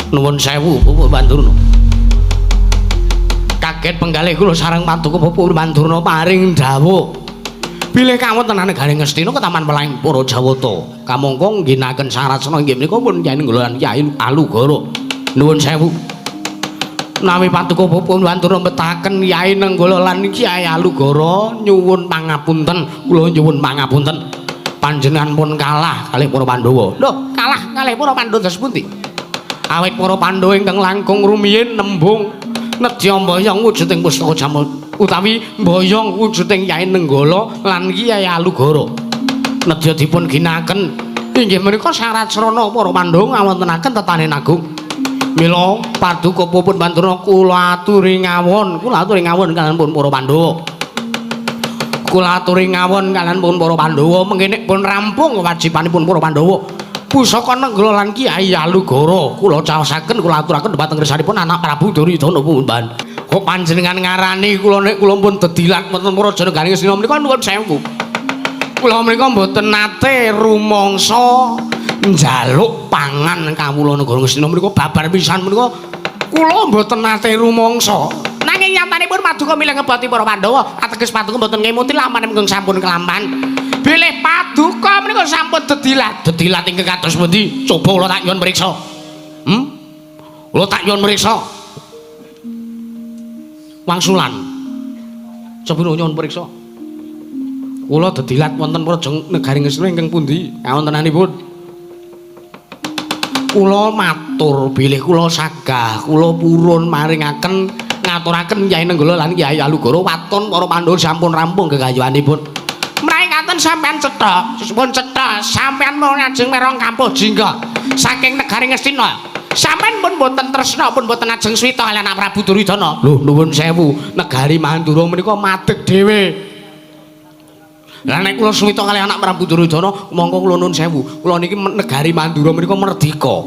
Nuwun sewu Bapak Bandurna. Kaget penggalih kula sareng Paduka Bapak Bandurna paring dawuh bilih kawontenan negari Ngastina ketaman Melaing para Jawata kamangka ngginaken sarasana inggih menika pun Kyai Nenggala lan Kyai Alugara. Nuwun sewu. Nawi Paduka Bapak Bandurna metaken Kyai Nenggala lan Kyai Alugara nyuwun pangapunten, kula nyuwun pangapunten. Panjenengan pun kalah kalih para Pandhawa. Lho, kalah kalih para Pandhawa dos pundi? Awit para Pandhawa ingkang langkung rumiyin nembung nedya mboyong wujuding pustaka jamal utawi mboyong wujuding Kyai Nenggala lan Kyai Alugara. Nedya dipun ginakaken inggih menika syarat srana para Pandhawa ngawontenaken tetanen agung. Mila Paduka Pupun Bandurna kula aturi ngawon, kula aturi ngawon kaliyan pun para Pandhawa. Kula aturi ngawon kaliyan pun para Pandhawa mengkene pun rampung kewajibanipun para Pandhawa. Pusaka Nenggala lan Kyai Alugara kula caosaken, kula aturaken dhumateng kersanipun anak Prabu Duryudana Pumban. Kok panjenengan ngarani kula nek kula pun dedilat wonten Praja Negari Ngastina menika nuwun sewu. Kula menika mboten nate rumangsa njaluk pangan kawula negara Ngastina menika babar pisan menika kula mboten nate rumangsa. Nanging nyatanipun Paduka milih ngeboti para Pandhawa, ateges Paduka mboten ngemuti lampahan ingkang sampun kelampan. Bilih Paduka menika sampun dedilat. Dedilat ingkang kados pundi? Coba kula tak nyuwun mriksa. Kula tak nyuwun mriksa. Wangsulan. Coba nyuwun mriksa. Kula dedilat wonten Praja Negari Ngastina ingkang pundi kawontenanipun? Kula matur bilih kula sagah, kula purun maringaken ngaturaken Kyai Nenggala lan Kyai Alugara waton para Pandhawa sampun rampung gegayuhanipun. Menawi ngaten sampean cetha, pun cetha sampean mau ngajeng merong kampuh jingga saking negari Ngastina. Sampean pun boten tresna, pun boten ajeng swita kaliyan anak Prabu Duryudana. Lho, nuwun sewu, negari Mandura menika madeg dhewe. Lah nek kula suwita kalih anak Prabu Duryudana, mongko kula nuwun sewu. Kula niki negari Mandura menika merdika.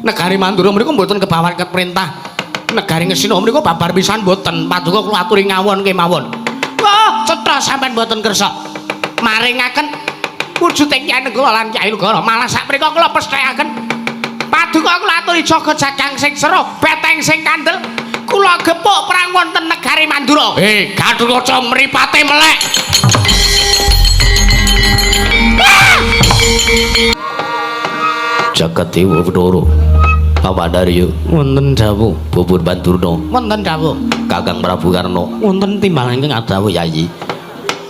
Negari Mandura menika mboten kebawan perintah negari Ngastina menika babar pisan mboten. Paduka kula aturi ngawon kemawon. Wah, cetha sampean mboten kersa maringaken wujuding Kyai Nenggala lan Kyai Alugara. Malah sak mriko kula pesthekaken. Paduka kula aturi jaga jagang sing sero, beteng sing kandel. Kula gepuk perang wonten negari Mandura. Hei, Gathotkaca mripate melek. Jagat Dewa Bathara Pamandarya wonten dawuh Bubur Bandurna wonten dawuh Kakang Prabu Karna wonten timbangan ingkang adawuh Yayi.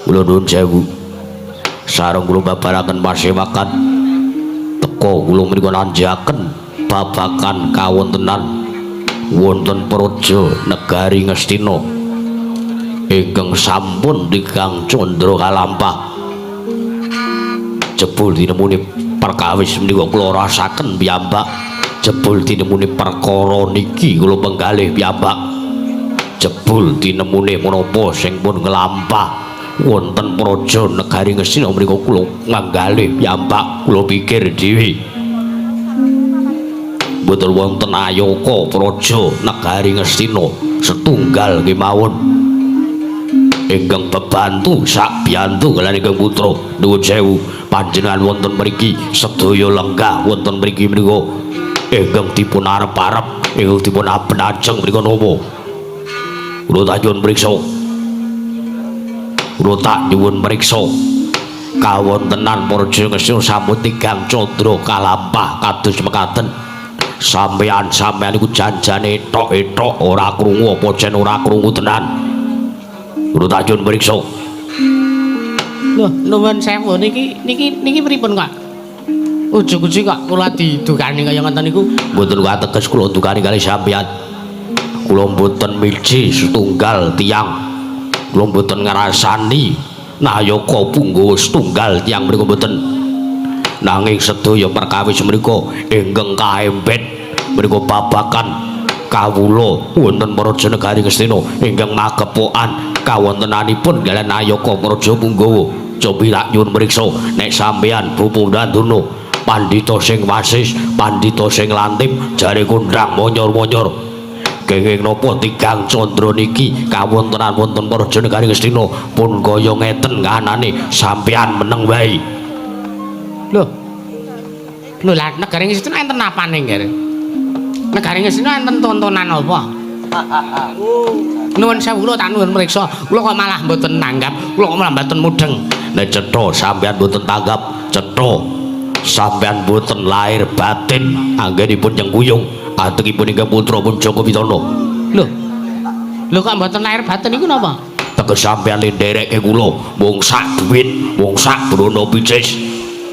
Kula nuwun sewu. Sareng kula babaraken pasewakan teka kula menika nanjaken babakan kawontenan wonten praja negari Ngastina ingkang sampun tigang candra kalampah. Jebul tinemune perkawis menika kula rasaken piyambak. Jebul tinemune perkara niki kula penggalih piyambak. Jebul tinemune menapa sing pun nglampah wonten praja negari Ngastina menika kula manggalih piyambak, kula pikir dhewe. Mboten wonten ayaka praja negari Ngastina setunggal kemawon ingkang bebantu sak biyantu kaliyan ingkang putra. Nuwun sewu panjenengan wonten mriki sedaya lenggah wonten mriki menika ingkang dipun arep-arep ingkang dipun aben-ajeng mriku napa? Kula tak nyuwun mriksa. Kula tak nyuwun mriksa kawontenan Praja Ngastina sampun tigang candra kalampah kados mekaten. Sampeyan-sampeyan iku janjane ethok-ethok ora krungu apa jen ora krungu tenan. Kula tak nyuwun mriksa. Lho, nuwun sewu niki niki niki pripun kok? Ujug-ujug kok kula didukani kaya ngoten niku? Mboten kateges kula dukani kali sampeyan. Kula mboten miji setunggal tiyang. Kula mboten ngrasani nayaka punggawa setunggal tiyang mriku mboten. Nanging sedaya perkawis mriku ingkang kaembet mriku babakan kawula wonten Praja Negari Ngastina ingkang magepokan kawontenanipun kaliyan nayaka praja punggawa. Cobi tak nyuwun mriksa nek sampeyan Bapak Dandana pandhita sing wasis, pandhita sing lantip jare kondhang monyor-monyor. Kenging napa tigang candra niki kawontenan wonten Praja Negari Ngastina pun kaya ngeten kahanane sampeyan meneng wae. Lho. Lho lah negari Ngastina enten apane, Nggih? Negari Ngastina enten tontonan apa? Nuwun sewu kula tak nuwun mriksa. Kula kok malah mboten nanggap, kula kok malah mboten mudeng. Nek cetha sampeyan mboten tanggap, cetha sampeyan mboten lahir batin anggenipun nyengkuyung atekipun ingkang putra pun Joko Pitana. Lho. Lho kok mboten lahir batin iku napa? Teges sampeyan ndereke kula, wong sak duit, wong sak brono picis,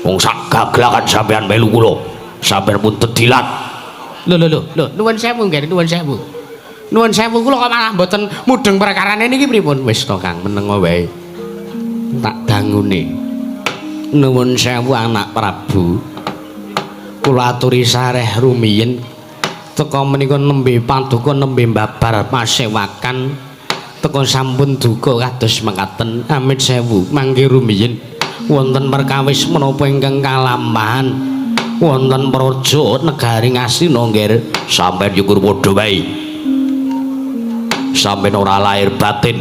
wong sak gaglakan sampeyan melu kula. Sampeyan pun tedilat. Lho lho lho, lho nuwun sewu nggih, nuwun sewu. Nuwun sewu kula kok malah mboten mudeng perkarane niki pripun? Wis to Kang, meneng wae. Tak dangune. Nuwun sewu anak Prabu. Kula aturi sareh rumiyin teka menika nembe paduka nembe babar pasewakan teka sampun duka kados mekaten. Amit sewu mangke rumiyin wonten perkawis menapa ingkang kalampahan wonten praja negari Ngastina nggih. Sampeyan syukur padha wae. Sampeyan ora lahir batin,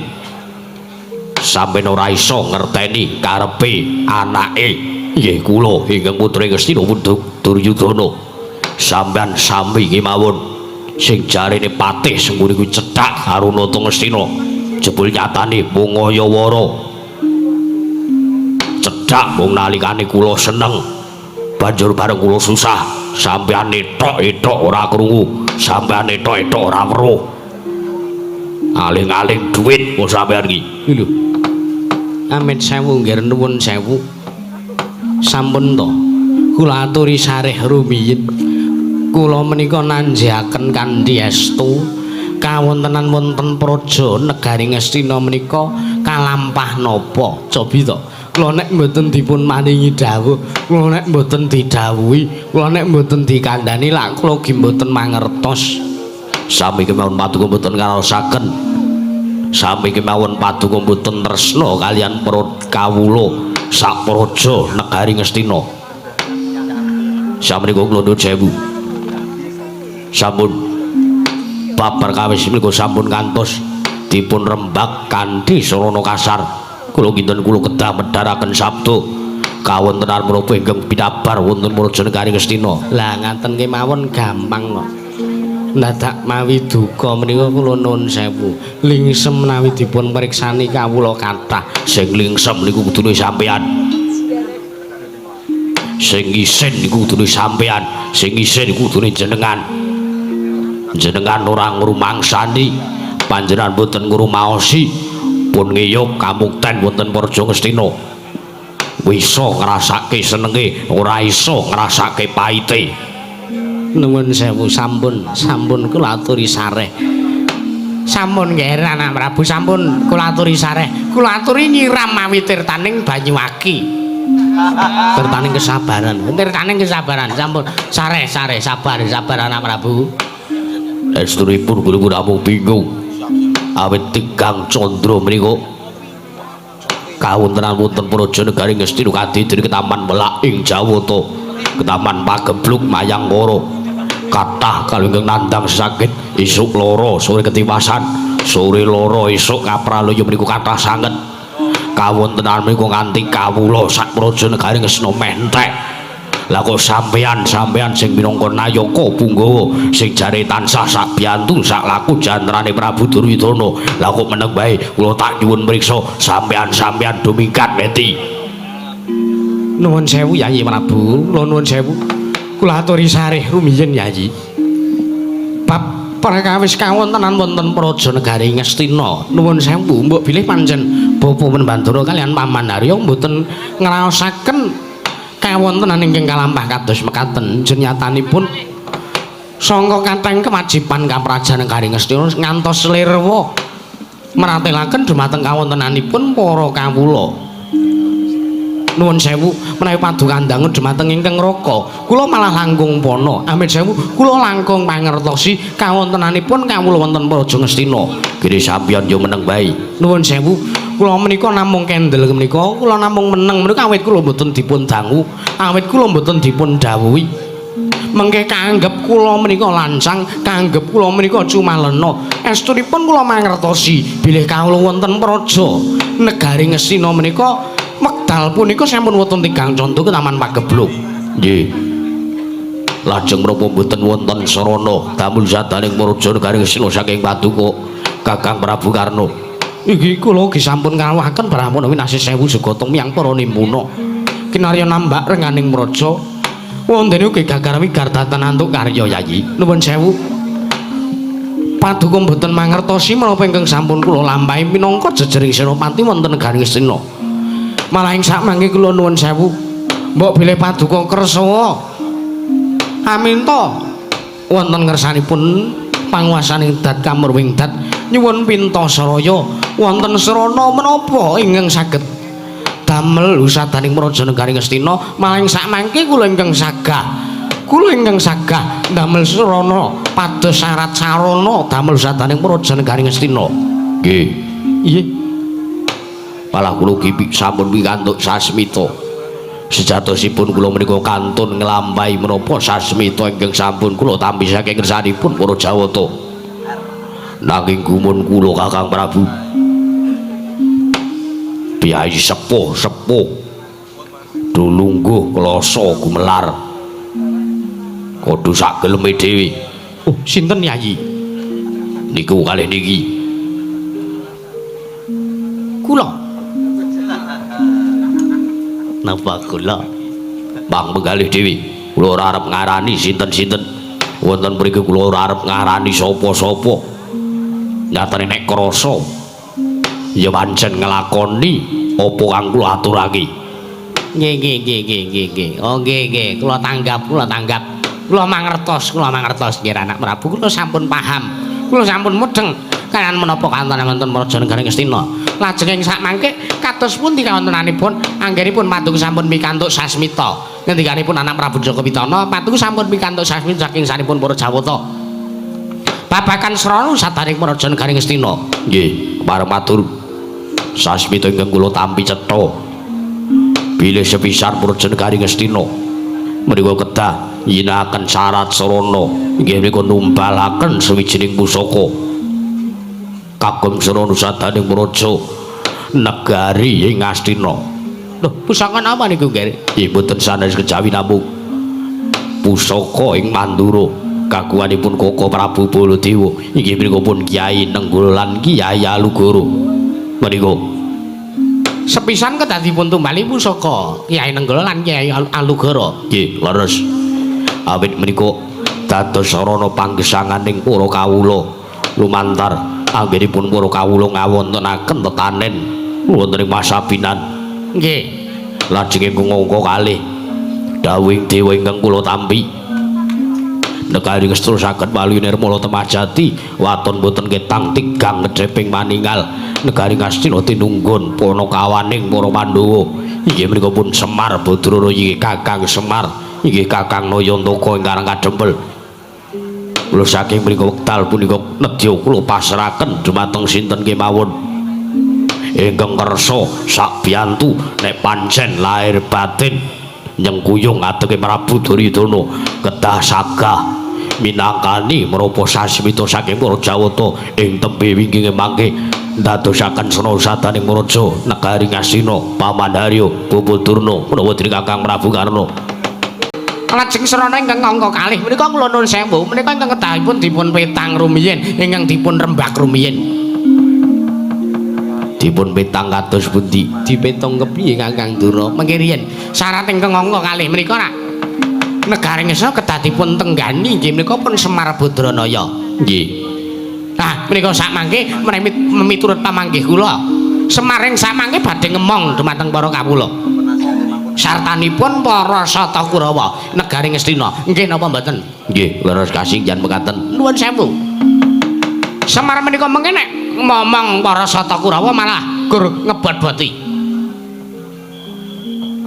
sampeyan ora iso ngerteni karepe anake nggih kula ingkang putra Ngastina Duryudana. Sampeyan sami kemawon sing jarene patih Sengkuni kuwi cethak karo Nata Ngastina, jebul nyatane mung ngayawara cedhak. Mung nalikane kula seneng banjur bareng kula susah sampeyan etok-etok ora krungu, sampeyan etok-etok ora weruh, aling-aling duit kok sampeyan iki. Lho. Amit sewu nggih, nuwun sewu. Sampun to. Kula aturi sareh rumiyin. Kula menika nanjaken kanthi estu kawontenan wonten praja negari Ngastina menika kalampah napa? Cobi to. Kula nek mboten dipun maringi dawuh, kula nek mboten didhawuhi, kula nek mboten dikandhani lak kula gi mboten mangertos. Sami kemawon paduka mboten ngraosaken, sami kemawon paduka mboten tresna kaliyan para kawula sak praja negari Ngastina. Samenika kula nuwun sewu, sampun bab perkawis menika sampun kantos dipun rembag kanthi sarana kasar. Kula kinten kula kedah medharaken sabda kawontenan menapa ingkang pinabar wonten praja negari Ngastina. Lah ngaten kemawon gampang kok. Dadak mawi duka menika kula nuwun sewu. Lingsem menawi dipun priksani kawula kathah. Sing lingsem niku kudune sampeyan. Sing isin niku kudune sampeyan, sing isin niku kudune jenengan. Jenengan ora ngrumangsani, panjenengan mboten ngrumaosi pun ngiyup kamukten wonten Praja Ngastina. Wisa ngrasake senenge, ora iso ngrasake paite. Nuwun sewu sampun, sampun kula aturi sareh. Sampun nggih anak Prabu, sampun kula aturi sareh. Kula aturi nyiram mawi tirtaning banyu aki. Tirtaning kesabaran. Tirtaning kesabaran. Sampun sareh sareh sabar sabar anak Prabu. Estunipun kula pun namung bingung. Awit tigang candra menika kawontenan wonten praja negari Ngastina kadidiri ketaman Melak ing Jawata, ketaman Pagebluk Mayangkara. Kathah kalih ingkang nandhang sakit, isuk lara sore ketiwasan, sore lara isuk kapralaya menika kathah sanget. Kawontenan menika nganti kawula sak praja negari Ngastina meh entek. Lah kok sampeyan-sampeyan sing minangka nayaka punggawa sing jare tansah sak biyantu sak laku jantrane Prabu Duryudana, lah kok meneng wae? Kula tak nyuwun mriksa sampeyan-sampeyan do minggat neti. Nuwun sewu Yayi Prabu, kula nuwun sewu. Kula aturi sareh rumiyin Yayi. Bab perkawis kawontenan wonten praja negari Ngastina, nuwun sewu mbok bilih pancen Bapa Wenbandara kaliyan Paman Harya mboten ngraosaken kawontenan ingkang kalampah kados mekaten. Jenyatanipun sangka kathahing kewajiban kaprajan negari Ngastina ngantos lirwa meratelaken dumateng kawontenanipun para kawula. Nuwun sewu menawi paduka dangun dumateng ingkang raka, kula malah langkung pana. Amit sewu kula langkung pangertosi kawontenanipun kawula wonten Praja Ngastina. Kene sampeyan yo meneng wae. Nuwun sewu kula menika namung kendel menika, kula namung meneng menika awit kula mboten dipun dangu, awit kula mboten dipun dawuhi. Mengke kaanggep kula menika lancang, kaanggep kula menika cumalena. Estunipun kula mangertosi bilih kawula wonten praja negari Ngastina menika wekdal punika sampun wonten tigang candha ketaman Pagebluk. Nggih. Lajeng menapa mboten wonten sarana damel sadaning Praja Negari Ngastina saking paduka Kakang Prabu Karna? Iki kula ugi sampun ngrawuhaken Brahmana winasih sewu jagata miyang para nimpuna. Kinarya nambak renganing praja. Wondene ugi gagar wigardatan antuk karya Yayi. Nuwun sewu. Paduka mboten mangertosi menapa ingkang sampun kula lampahi minangka jejering senopati wonten negari Ngastina. Malah ing sakmangke kula nuwun sewu. Mbok bilih paduka kersa aminta wonten ngersanipun panguwasaning dat kamurwing dat nyuwun pinta saraya wonten srana menapa ingkang saged damel usadaning praja negari Ngastina. Malah ing sakmangke kula ingkang sagah damel srana pados syarat sarana damel usadaning praja negari Ngastina. Nggih. Iya. Malah kula ugi sampun pikantuk sasmita. Sejatosipun kula menika kantun nglampahi menapa sasmita ingkang sampun kula tampi saking ngersanipun para Jawata. Nanging gumun kula Kakang Prabu, piyai sepuh-sepuh dulungguh klasa gumelar kudu sak geleme dhewe. Oh, sinten Yayi? Niku kalih niki. Kula. Napa kula? Bang penggalih dhewe. Kula ora arep ngarani sinten-sinten. Wonten mriki kula ora arep ngarani sapa-sapa. Nyatane nek krasa ya pancen nglakoni apa kang kula aturake. Nggih nggih nggih nggih nggih nggih. Oh nggih nggih, kula tanggap, kula tanggap. Kula mangertos, kula mangertos nggih anak Prabu, kula sampun paham. Kula sampun mudheng kaliyan menapa kawontenan wonten Praja Negari Ngastina. Lajeng ing sakmangke kados pundi kawontenanipun anggenipun paduka sampun pikantuk sasmita. Ngendikanipun anak Prabu Jaka Pitana, paduka sampun pikantuk sasmita saking sanipun para Jawata. Babagan srana sadaning Praja Negari Ngastina. Nggih, pareng matur. Sasmita ingkang kula tampi cetha. Bilih sepisan Praja Negari Ngastina menika kedah nyinakaken syarat sarana inggih menika numbalaken sawijining pusaka kagem sarana sadaning praja negari ing Ngastina. Lho, pusaka napa niku, Nggih? Nggih mboten sanes kejawi namung pusaka ing Mandura kagunganipun Koko Prabu Baladewa inggih menika pun Kyai Nenggala lan Kyai Alugoro. Menika sepisan kedah dipun tumbali pusaka Kyai Nenggala lan Kyai Alugoro. Nggih, leres. Awit menika dados sarana panggesanganing para kawula lumantar anggenipun para kawula ngawontenaken tetanen wonten ing Masabinan. Nggih. Lajeng ingkang angka kalih dawuhing dewa ingkang kula tampi negari Ngastina saged waluh nirmala temajati waton boten ketang tigang ngedheping maningal negari Ngastina tinunggun panakawaning para Pandhawa inggih menika pun Semar Badrana inggih Kakang Semar inggih Kakang Nayantaka ingkang kadempel. Kula saking mriku wekdal punika nedya kula pasrahaken dumateng sinten kemawon ingkang kersa sakbiyantu nek pancen lahir batin nyengkuyung adeke Prabu Duryudana kedah sagah minangkani menapa sasmita saking para Jawata ing tembe wingkinge mangke ndadosaken sena sadaning praja negari Ngastina Paman Haryo Bapa Durna menawa dening Kakang Prabu Karna. Lajeng srana ingkang angka kalih menika kula nuwun sewu menika ingkang kedahipun dipun petang rumiyin ingkang dipun rembak rumiyin. Dipun petang kados pundi? Dipetung kepiye Kakang Durna? Mengke riyen syarat ingkang angka kalih menika rak negari Ngastina kedah dipun tenggani inggih menika pun Semar Badranaya. Nggih. Nah, menika sakmangke miturut pamanggih kula Semar ing sakmangke badhe ngemong dumateng para kawula. Sartanipun para Sata Kurawa negari Ngastina. Nggih napa mboten? Nggih, leres kasinggihan mekaten. Nuwun sewu. Semar menika mengke nek ngomong para Sata Kurawa malah gur ngebot-boti.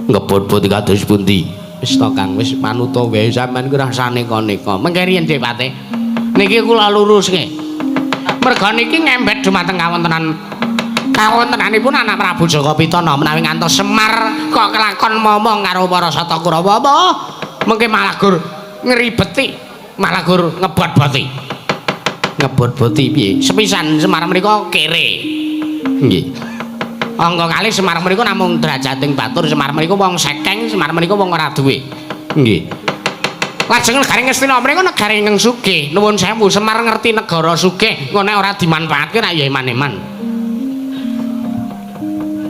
Ngebot-boti kados pundi? Wis to Kang, wis manuta wae sampean ku rasane neka. Mengke riyen Depate. Niki kula luruske. Merga niki ngembet dumateng kawontenanipun anak Prabu Jaka Pitana menawi ngantos Semar kok kelakon momong karo para Sata Kurawa apa mengke malah gur ngribeti, malah gur ngebot-boti. Ngebot-boti piye? Sepisan Semar menika kere. Nggih. Angka kalih Semar menika namung derajating batur, Semar menika wong sekeng, Semar menika wong ora duwe. Nggih. Lajeng negari Ngastina menika negari ingkang sugih. Nuwun sewu, Semar ngerti negara sugih, engko nek ora dimanfaatke rak ya eman-eman.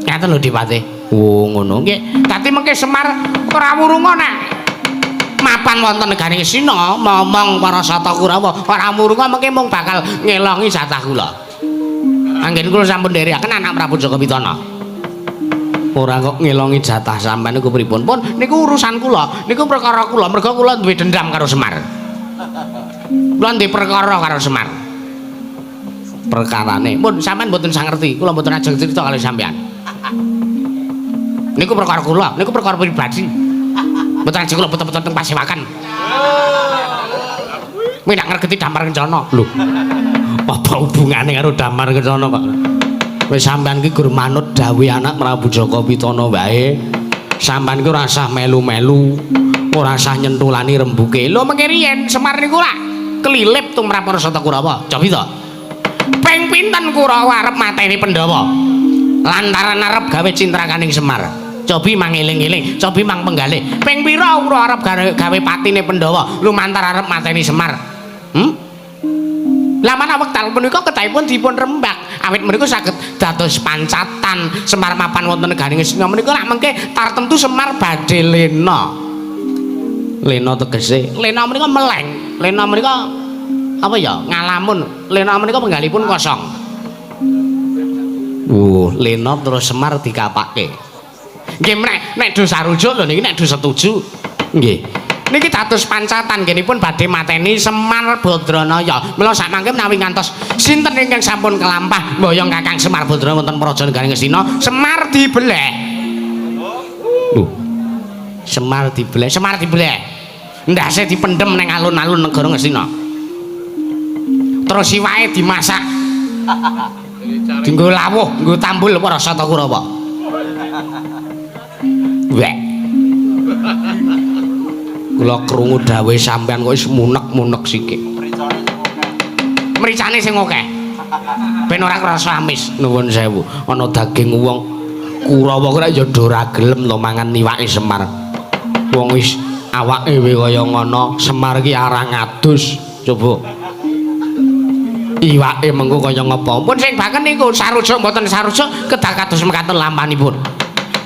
Ngaten lho Dipati. Oh, ngono nggih. Dadi mengke Semar ora wurunga nek mapan wonten negari Ngastina, momong para Sata Kurawa, ora wurunga mengke mung bakal ngelongi jatah kula. Anggen kula sampun nderekaken anak Prabu Jaka Pitana. Ora kok ngelongi jatah sampean niku pripun? Pun niku urusan kula, niku perkara kula, mergo kula duwe dendam karo Semar. Kula duwe perkara karo Semar. Perkarane pun sampean mboten sang ngerti, kula mboten ajeng crita kali sampean. Niku perkara kula, niku perkara pribadi. Mboten ajeng kula betul-betul teng pasewakan. Kowe nak ngregeti Damar Kencana. Lho. Apa hubungane karo Damar Kencana kok? Wis sampean ki gur manut dawuhe anak Prabu Jaka Pitana wae. Sampean ki ora usah melu-melu, ora usah nyentulani rembuke. Lho mengke riyen Semar niku lak kelilip tumrap para Sata Kurawa. Cobi to. Ping pinten Kurawa arep mateni Pandhawa? Lantaran arep gawe cintrakaning Semar. Cobi mang eling-eling, cobi mang penggalih. Ping pira Kurawa arep gawe patine Pandhawa lumantar arep mateni Semar? Hmm? Lah mana wekdal punika kedahipun dipun rembak. Awit menika saged dados pancatan Semar mapan wonten negari Ngastina menika lak mengke tartemtu Semar badhe lena. Lena tegese, lena menika meleng. Lena menika apa ya? Ngalamun. Lena menika penggalipun kosong. Lena terus Semar dikapake. Nggih nek nek do sarujuk lho niki nek do setuju. Nggih. Niki dados pancatan ngenipun badhe mateni Semar Badranaya. Mila sakmangke menawi ngantos sinten ingkang sampun kelampah mboyong Kakang Semar Badranaya wonten Praja Negari Ngastina, Semar dibeleh. Lho. Semar dibeleh, Semar dibeleh. Ndase dipendhem ning alun-alun negara Ngastina. Terus iwake dimasak. Dinggo lawuh, nggo tambul para Sata Kurawa. Wek. Kula krungu dawuhe sampean kok wis munek-munek sikik. Mricane sing akeh. Ben ora krasa amis. Nuwun sewu. Ana daging wong Kurawa kuwi ya do ora gelem to mangan iwake Semar. Wong wis awake we kaya ngono, Semar ki arang adus. Coba. Iwake mengko kaya ngapa? Pun sing baken niku sarujuk mboten sarujuk kedah kados mekaten lampanipun.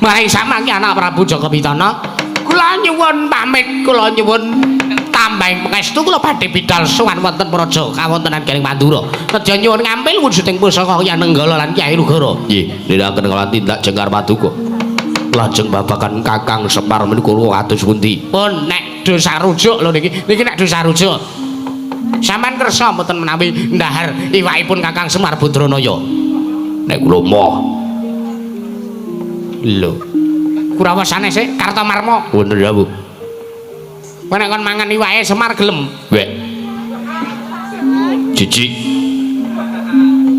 Maring samangke anak Prabu Jaka Pitana, kula nyuwun pamit, kula nyuwun tambahing pangestu kula badhe bidal sowan wonten praja kawontenan Garing Mandura. Nedya nyuwun ngampil wujuding pusaka Kyai Nenggala lan Kyai Rugara. Nggih, nindakaken kalawan tindak jengkar paduka. Lajeng babagan Kakang Semar menika kados pundi? Pun nek do sarujuk lho niki, niki nek do sarujuk. Sampeyan kersa mboten menawi ndahar iwakipun Kakang Semar Badranaya? Nek kula moh. Lho. Kurawa sanes e Kartomarma. Wonten dawuh. Kowe nek kon mangan iwake Semar gelem? Wek. Jijik.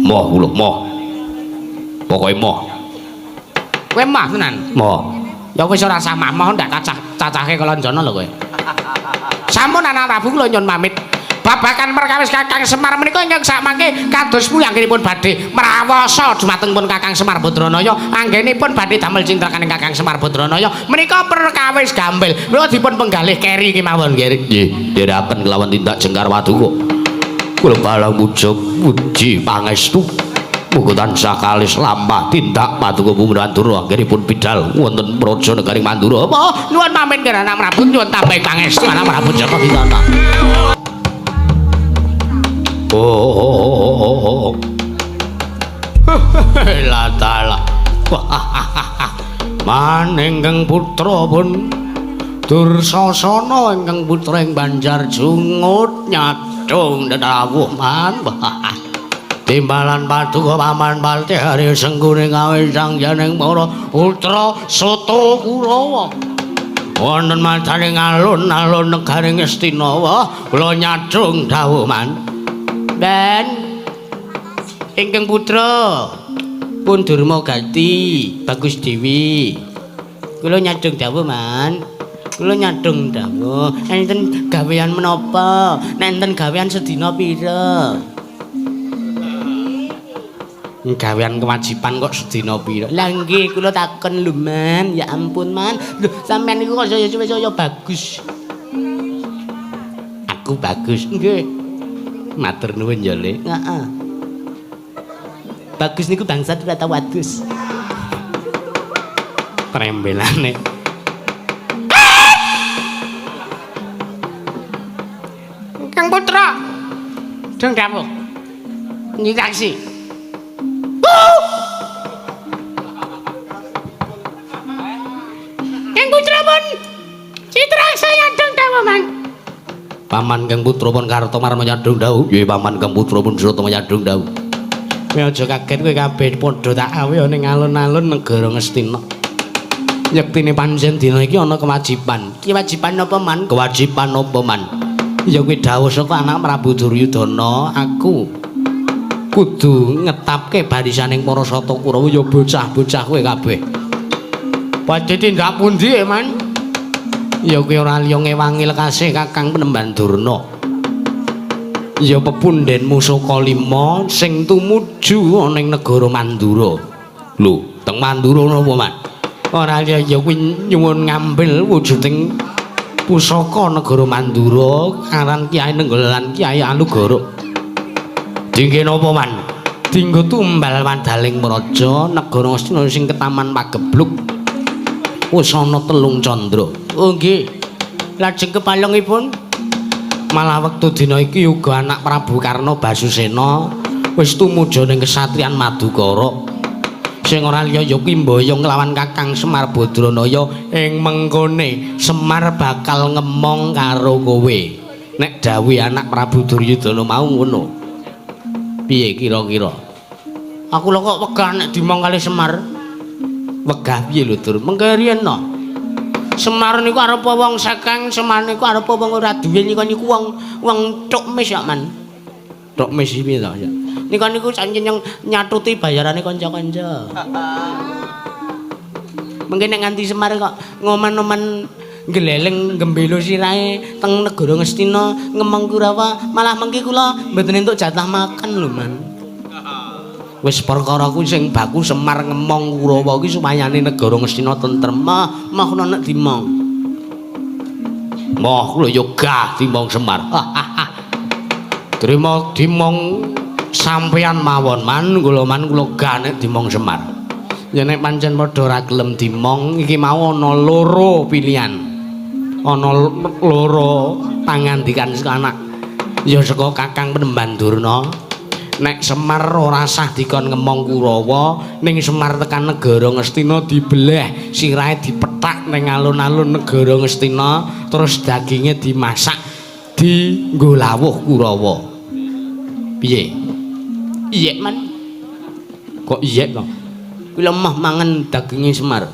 Moh kula moh. Pokoke moh. Kowe moh tenan? Moh. Ya wis ora usah moh ndak cacah cacahke kalonjono lho kowe. Sampun anak Prabu kula nyuwun pamit. Babagan perkawis Kakang Semar menika ingkang sakmangke kados pundi anggenipun badhe mrawasa dumateng pun Kakang Semar Badranaya, anggenipun badhe damel cintrakaning Kakang Semar Badranaya menika perkawis gampil. Menika dipun penggalih keri kemawon nggih. Nggih, nderekaken kelawan tindak jengkar paduka. Kula balang muja puji pangestu. Muga tansah kalis lampah tindak paduka Bumi Mandura anggenipun bidal wonten praja negari Mandura. Apa nyuwun pamit karo anak Prabu nyuwun tambahing pangestu anak Prabu Jaka Pitana. Oh. La taala. Manengkang putra pun Dursasana ingkang putra ing Banjar Jungut nyadong dedawuh man. Timbalan paduka paman Patih Hari Sengkuni kawis sangyaning para putra Sata Kurawa. Wonten macaning alun-alun negari Ngastina kula nyadong dawuh man. Ben ingkang putra pun Durma Gati Bagus Dewi. Kula nyadong dawuh man. Kula nyadong dawuh. Enten gawean menapa? Nek enten gawean sedina pira? Gawean kewajiban kok sedina pira? Lah nggih kula takon lho man. Ya ampun man. Lho sampean niku kok saya suwe saya bagus. Aku bagus. Nggih. Matur nuwun ya, Le. Heeh. Bagus niku bangsat ora tau adus. Trembelane. Kang Putra. Deng dawuh. Nyitaksi. Kang Putra pun Citraksa nyadong dawuh, Mang. Paman Kang Putra pun Kartomarma nyadong dawuh. Nggih, Paman Kang Putra pun Srata nyadong dawuh. Kowe aja kaget kowe kabeh padha tak awe ning alun-alun negara Ngastina. Yektine pancen dina iki ana kewajiban. Kewajiban apa, Man? Kewajiban apa, Man? Ya kuwi dawuh saka anak Prabu Duryudana, aku kudu ngetapke barisaning para Sata Kurawa ya bocah-bocah kowe kabeh. Badhe tindak pundi, Man? Ya kuwi ora liya ngewangi lekase Kakang Penemban Durna. Ya pepunden Musaka Lima sing tumuju ana ing negara Mandura. Lho, teng Mandura napa, Man? Ora liya ya kuwi nyuwun ngambil wujuding pusaka negara Mandura aran Kyai Nenggala lan Kyai Alugara. Dingge napa, Man? Dinggo tumbal wadaling praja negara Ngastina sing ketaman pagebluk. Wis ana 3 candra. Oh nggih. Lajeng kepalungipun malah wektu dina iki uga anak Prabu Karna Basusena wis tumuju ning kesatriyan Madukara. Sing ora liya ya kuwi mboyong lawan Kakang Semar Badranaya ing mengkone Semar bakal ngemong karo kowe. Nek dawuh anak Prabu Duryudana mau ngono. Piye kira-kira? Aku lho kok wegah nek dimong kali Semar. Wegah piye lho, Dur? Mengke riyen no. Semar niku arep wong sekeng, Semar niku arep wong ora duwe niku niku wong wong tok mis ya, Man. Tok mis piye to? Niku niku sancen nyatuti bayarane kanca-kanca. Mengke nek nganti Semar kok ngomen-omen gleleng gembelo sirahe teng negara Ngastina ngemong Kurawa, malah mengke kula mboten entuk jatah makan lho, Man. Wis perkara kuwi sing baku Semar ngemong Kurawa kuwi supayane negara Ngastina tentrem. Mah, mah kula nek dimong. Mah kula yo gah dimong Semar. Trima dimong sampeyan mawon, Man. Kula Man kula gah nek dimong Semar. Ya nek pancen padha ora gelem dimong iki mau ana loro pilihan. Ana loro pangandikan saka anak. Ya saka Kakang Penemban Durna. Nek Semar ora sah dikon ngemong Kurawa, ning Semar tekan negara Ngastina dibeleh, sirahe dipethak ning alun-alun negara Ngastina, terus daginge dimasak dienggo lawuh Kurawa. Piye? Iyek, Man. Kok iyek to? Kuwi lemah mangan daginge Semar.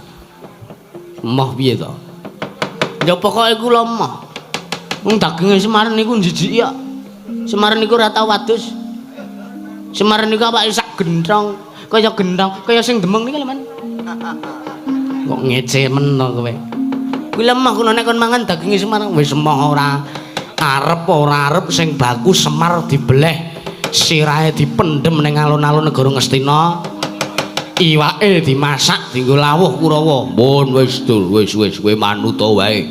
Emoh piye to? Ya pokoke kula emoh. Wong daginge Semar niku jijik ya. Semar niku ora tau adus. Semar niku awake sak genthong, kaya genthong, kaya sing demeng niku lho, Man. Kok ngece men to kowe. Kuwi lemah kula nek kon mangan daginge Semar wis emoh ora arep ora arep sing baku Semar dibeleh, sirahe dipendhem ning alun-alun negara Ngastina. Iwake dimasak dienggo lawuh Kurawa. Mun wis dul, wis wis kowe manut wae.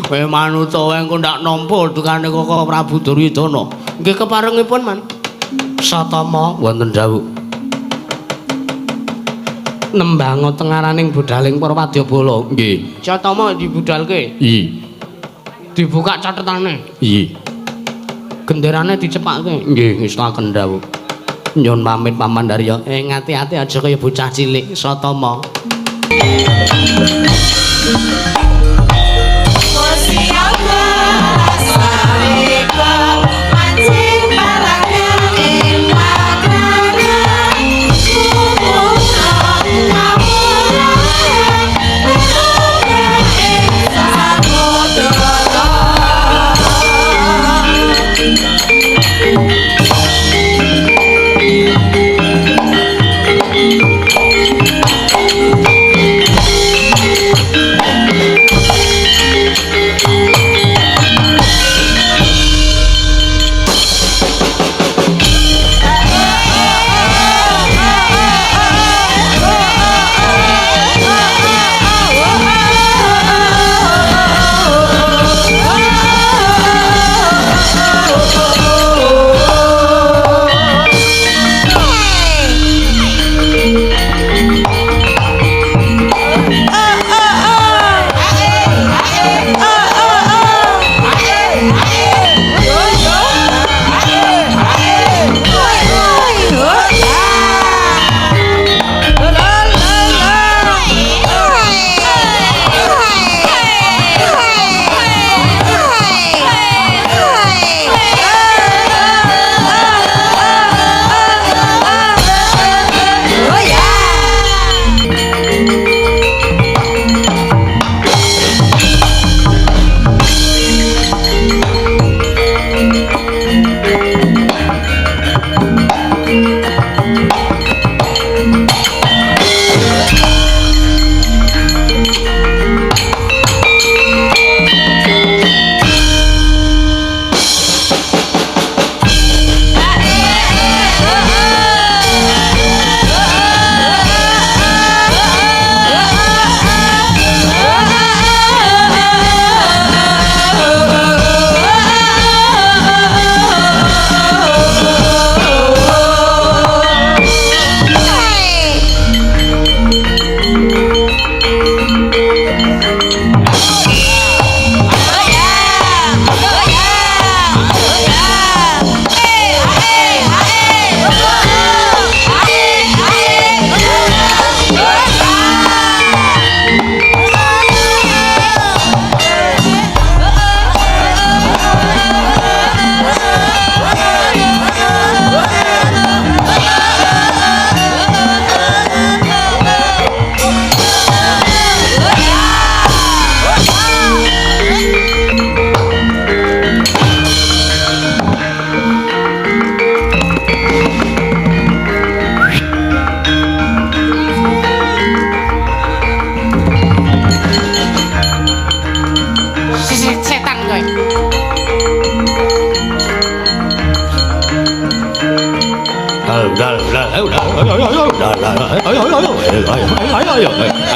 Kowe manut wae engko ndak nampa dukane Koko Prabu Duryudana. Nggih keparengipun, Man. Satama wonten dawuh. Nembango tengaraning budaling para wadyabala. Nggih. Satama dibudalke. Nggih. Dibuka catetane. Nggih. Genderane dicepake. Nggih, ngestaken dawuh. Nyun pamit Paman Darya. Ngati-ati aja kaya bocah cilik Satama. Thank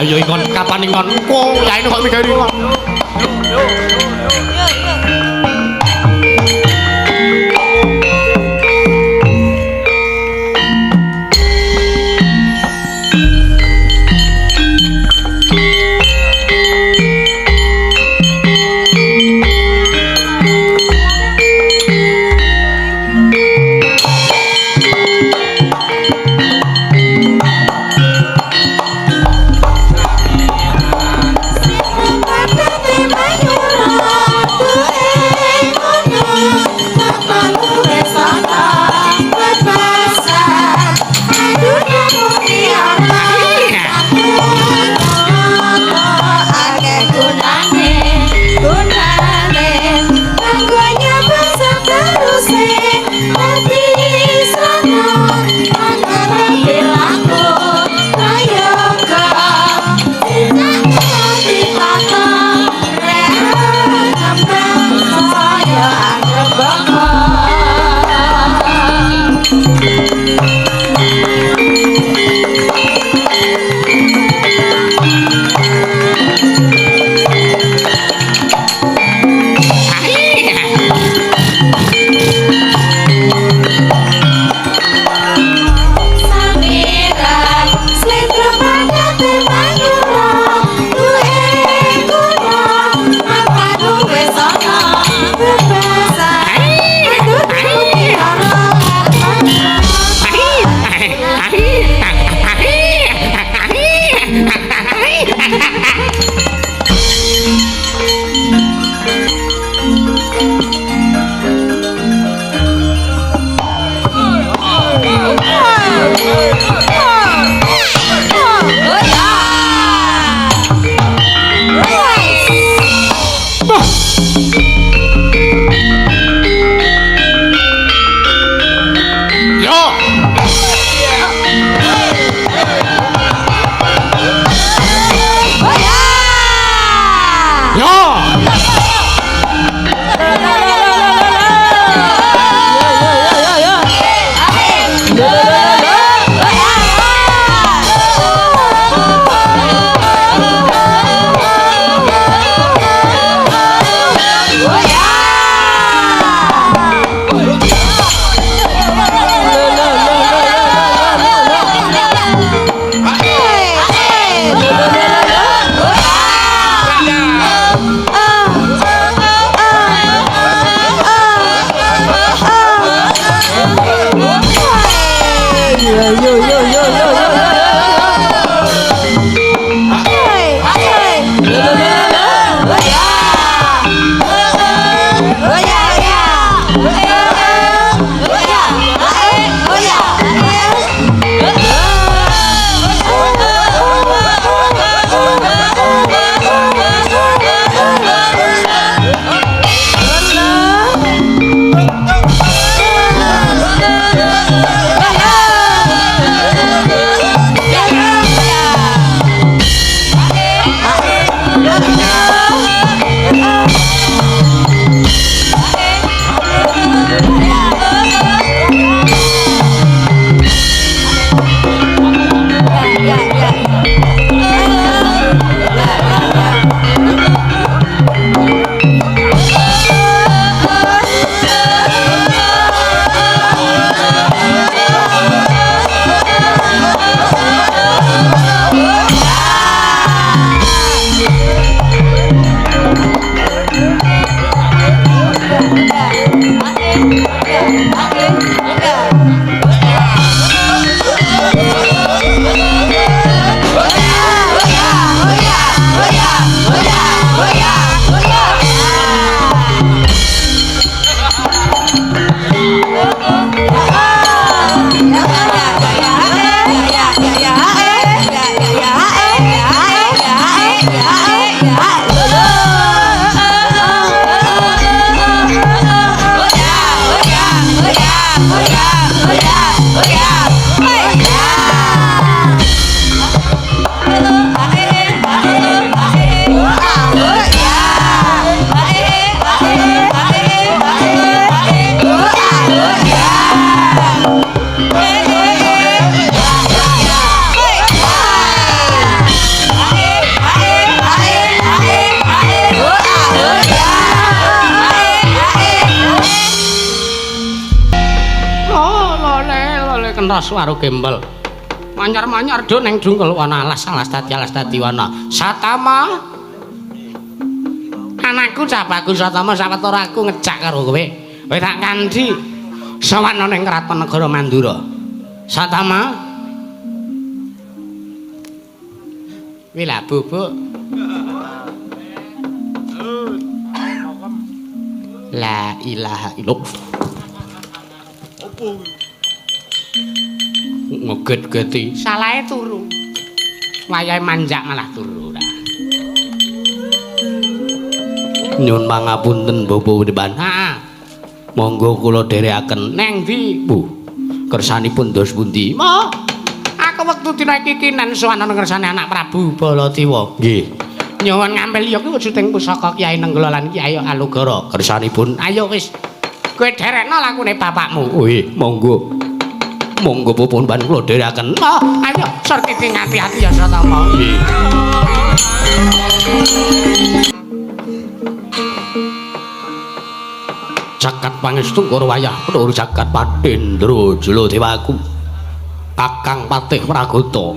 Ayo ingon, kapan ingon? Kok yaene kok mikir ingon. Yeah. ros waru gembel. Manyar-manyar do neng dungkel wana alas-alas dadi alas dadi wana. Satama. Anakku cah bagus Satama sawetara aku ngejak karo kowe. Kowe tak kanthi sowan ning kraton negara Mandura. Satama. Kuwi lah bubuk. La ilaha illallah. Opo? Ngeget-geti. Salahe turu. Wayahe manjak malah turu ora. Nyun pangapunten Bapak Depan. Heeh. Monggo kula dherekaken. Neng ndi? Bu. Kersanipun dos pundi? Mo. Aku wektu dina iki kinen sowan ana ngersane anak Prabu Baladewa. Nggih. Nyuwun ngampil ya kuwi wujuting pusaka Kyai Nenggala lan Kyai Alugara. Kersanipun ayo wis. Kowe dherekno lakune bapakmu. Oh nggih, monggo. Monggo pun pan kula dherekaken. Oh, ayo sortiti ngati-ati ya Satama. Nggih. Jagat pangestu karo wayah peluru jagat Patendra Jala Dewaku. Kakang Patih Pragota.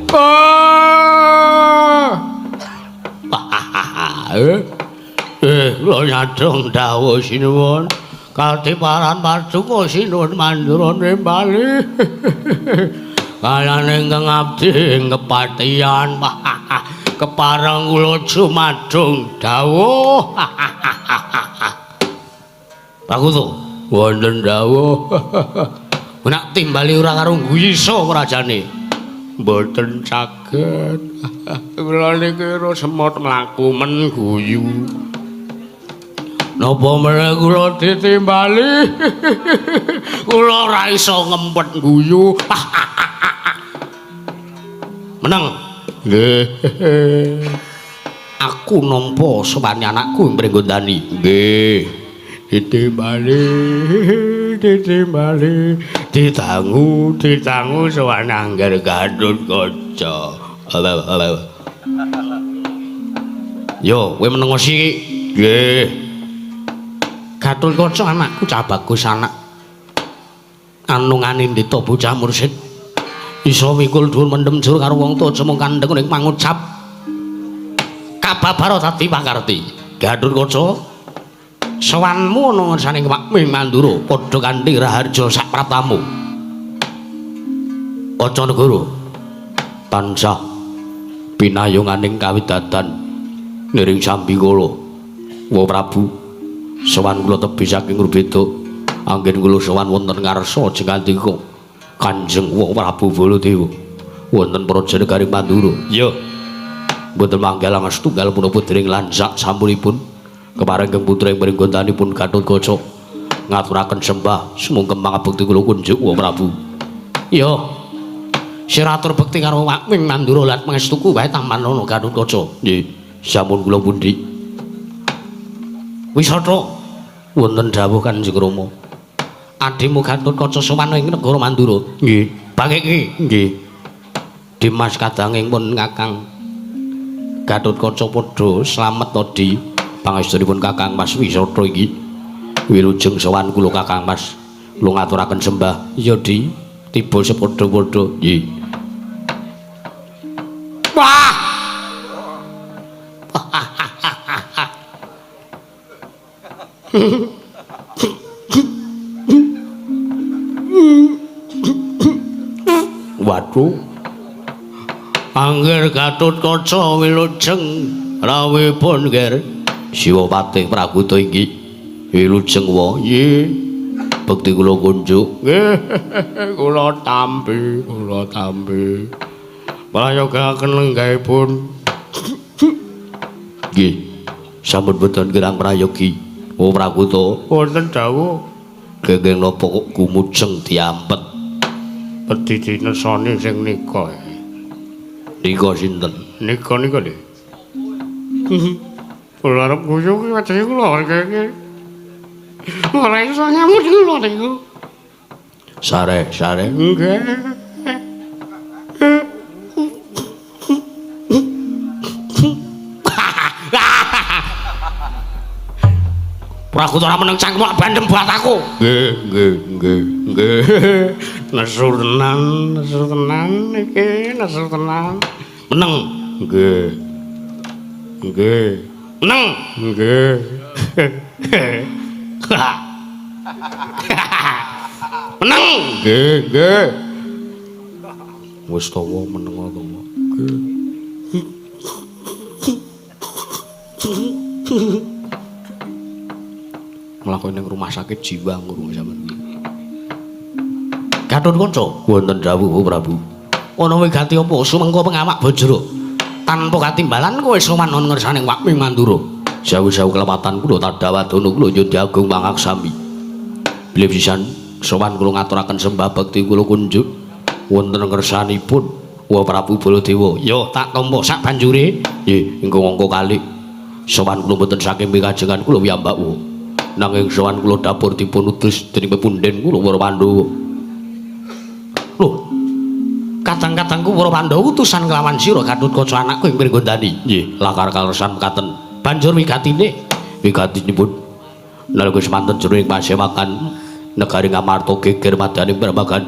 Kula nyadong dawuh sinuwun. Katiparan paduka sinuwun Mandura nimbali. Kalane ingkang abdi kepatihan. Kepareng kula jumadung dawuh. Pragota wonten dawuh. Nek timbali ora karo guyiso rajane. Mboten saged. Kula niki semut mlaku men guyu. Napa meneh kula ditimbali? Kula ora iso ngempet guyu. Meneng. Nggih. Aku nampa sowane anakku mringgondani. Nggih. Ditimbali, ditimbali, ditangu, ditangu sowan angger Gatotkaca. Yo, kowe meneng siki. Nggih. Gatotkaca anakku cah bagus anak. Anungane ndita bocah mursid. Iso mikul dhuwur mendem jur karo wong tuwa mung kandheng ning pangucap. Kababara dadi pakarti. Gatotkaca sowanmu ana ngersane Wak Mandura padha kanthi raharja sak pratamu. Kaca negara tansah pinayunganing kawidadan niring sambikala. Wa Prabu sowan kula tebih saking Rubeda anggen kula sowan wonten ngarsa jengandika Kanjeng Wa Prabu Baladewa wonten praja negari Mandura. Iya. Mboten manggal astunggal punapa dening lansak sampunipun kepareng putra ing pringgontanipun Gatotkaca ngaturaken sembah sumungkem pangabekti kula kunjuk Wa Prabu. Iya. Siratur bekti karo Wak Mandura lan pangestuku wae tampan ana Gatotkaca. Nggih, sampun kula pundi. Wisata wonten dawuh Kanjeng Rama. Adimu Gatotkaca sowan ing negara Mandura. Nggih. Bangiki. Nggih. Dimas kadanging pun Kakang Gatotkaca padha slamet to di pangestunipun Kakang Mas Wisata iki. Wilujeng sowan kula Kakang Mas. Kula ngaturaken sembah. Iya, Di. Tiba sepadha-padha. Nggih. Wah. Waduh. Angger Gatotkaca wilujeng rawuhipun Ger. Siwa Patih Pragota inggih. Wilujeng wa. Nggih. Bekti kula kunjuk. Nggih, kula tampi, kula tampi. Prayogaken lenggahipun. Nggih. Sampun boten kirang prayogi. Oh Pragota, wonten dawuh. Kenging napa kok gumujeng diampet? Wedi dinesoni sing nika. Nika sinten? Nika nika lho. Kula arep guyu ki wajahe kula iki. Ora iso nyamut kula niku. Sare, sare. Nggih. Pragota ora meneng cangkem bandem buat aku. Nggih, nggih, nggih, nggih. Nesu tenan, nesu tenan iki, nesu tenan. Meneng. Nggih. Nggih. Meneng. Nggih. Meneng. Nggih, nggih. Wis tawa meneng to. Nggih. Mlaku ning rumah sakit jiwa ngurung sampean iki. Gatot Kaca wonten dawuh Prabu. Ana wigati apa sumengko pengawak Bajra. Tanpa katimbalan kowe sowan ana ngersane Wakmi Mandura. Sewu-sewu kelepatan kula tadawadana kula nyuwun agung pangaksami. Bilih pisan sowan kula ngaturaken sembah bekti kula kunjuk wonten ngersanipun Wa Prabu Baladewa. Ya tak tampa sak banjure. Nggih, ingkang angka kalih. Sowan kula mboten saking pikajengan kula piyambak wa. Nanging sowan kula dapur dipun utus dening pepunden kula para Pandhawa. Lho, kadang-kadangku para Pandhawa utusan kelawan sira Gatotkaca anakku ing Pringgondani. Nggih, lakar kaleresan mekaten. Banjur wigatine, wigatinipun nalika semanten jroning pasewakan negari Ngamarta geger madyaning Bramagan.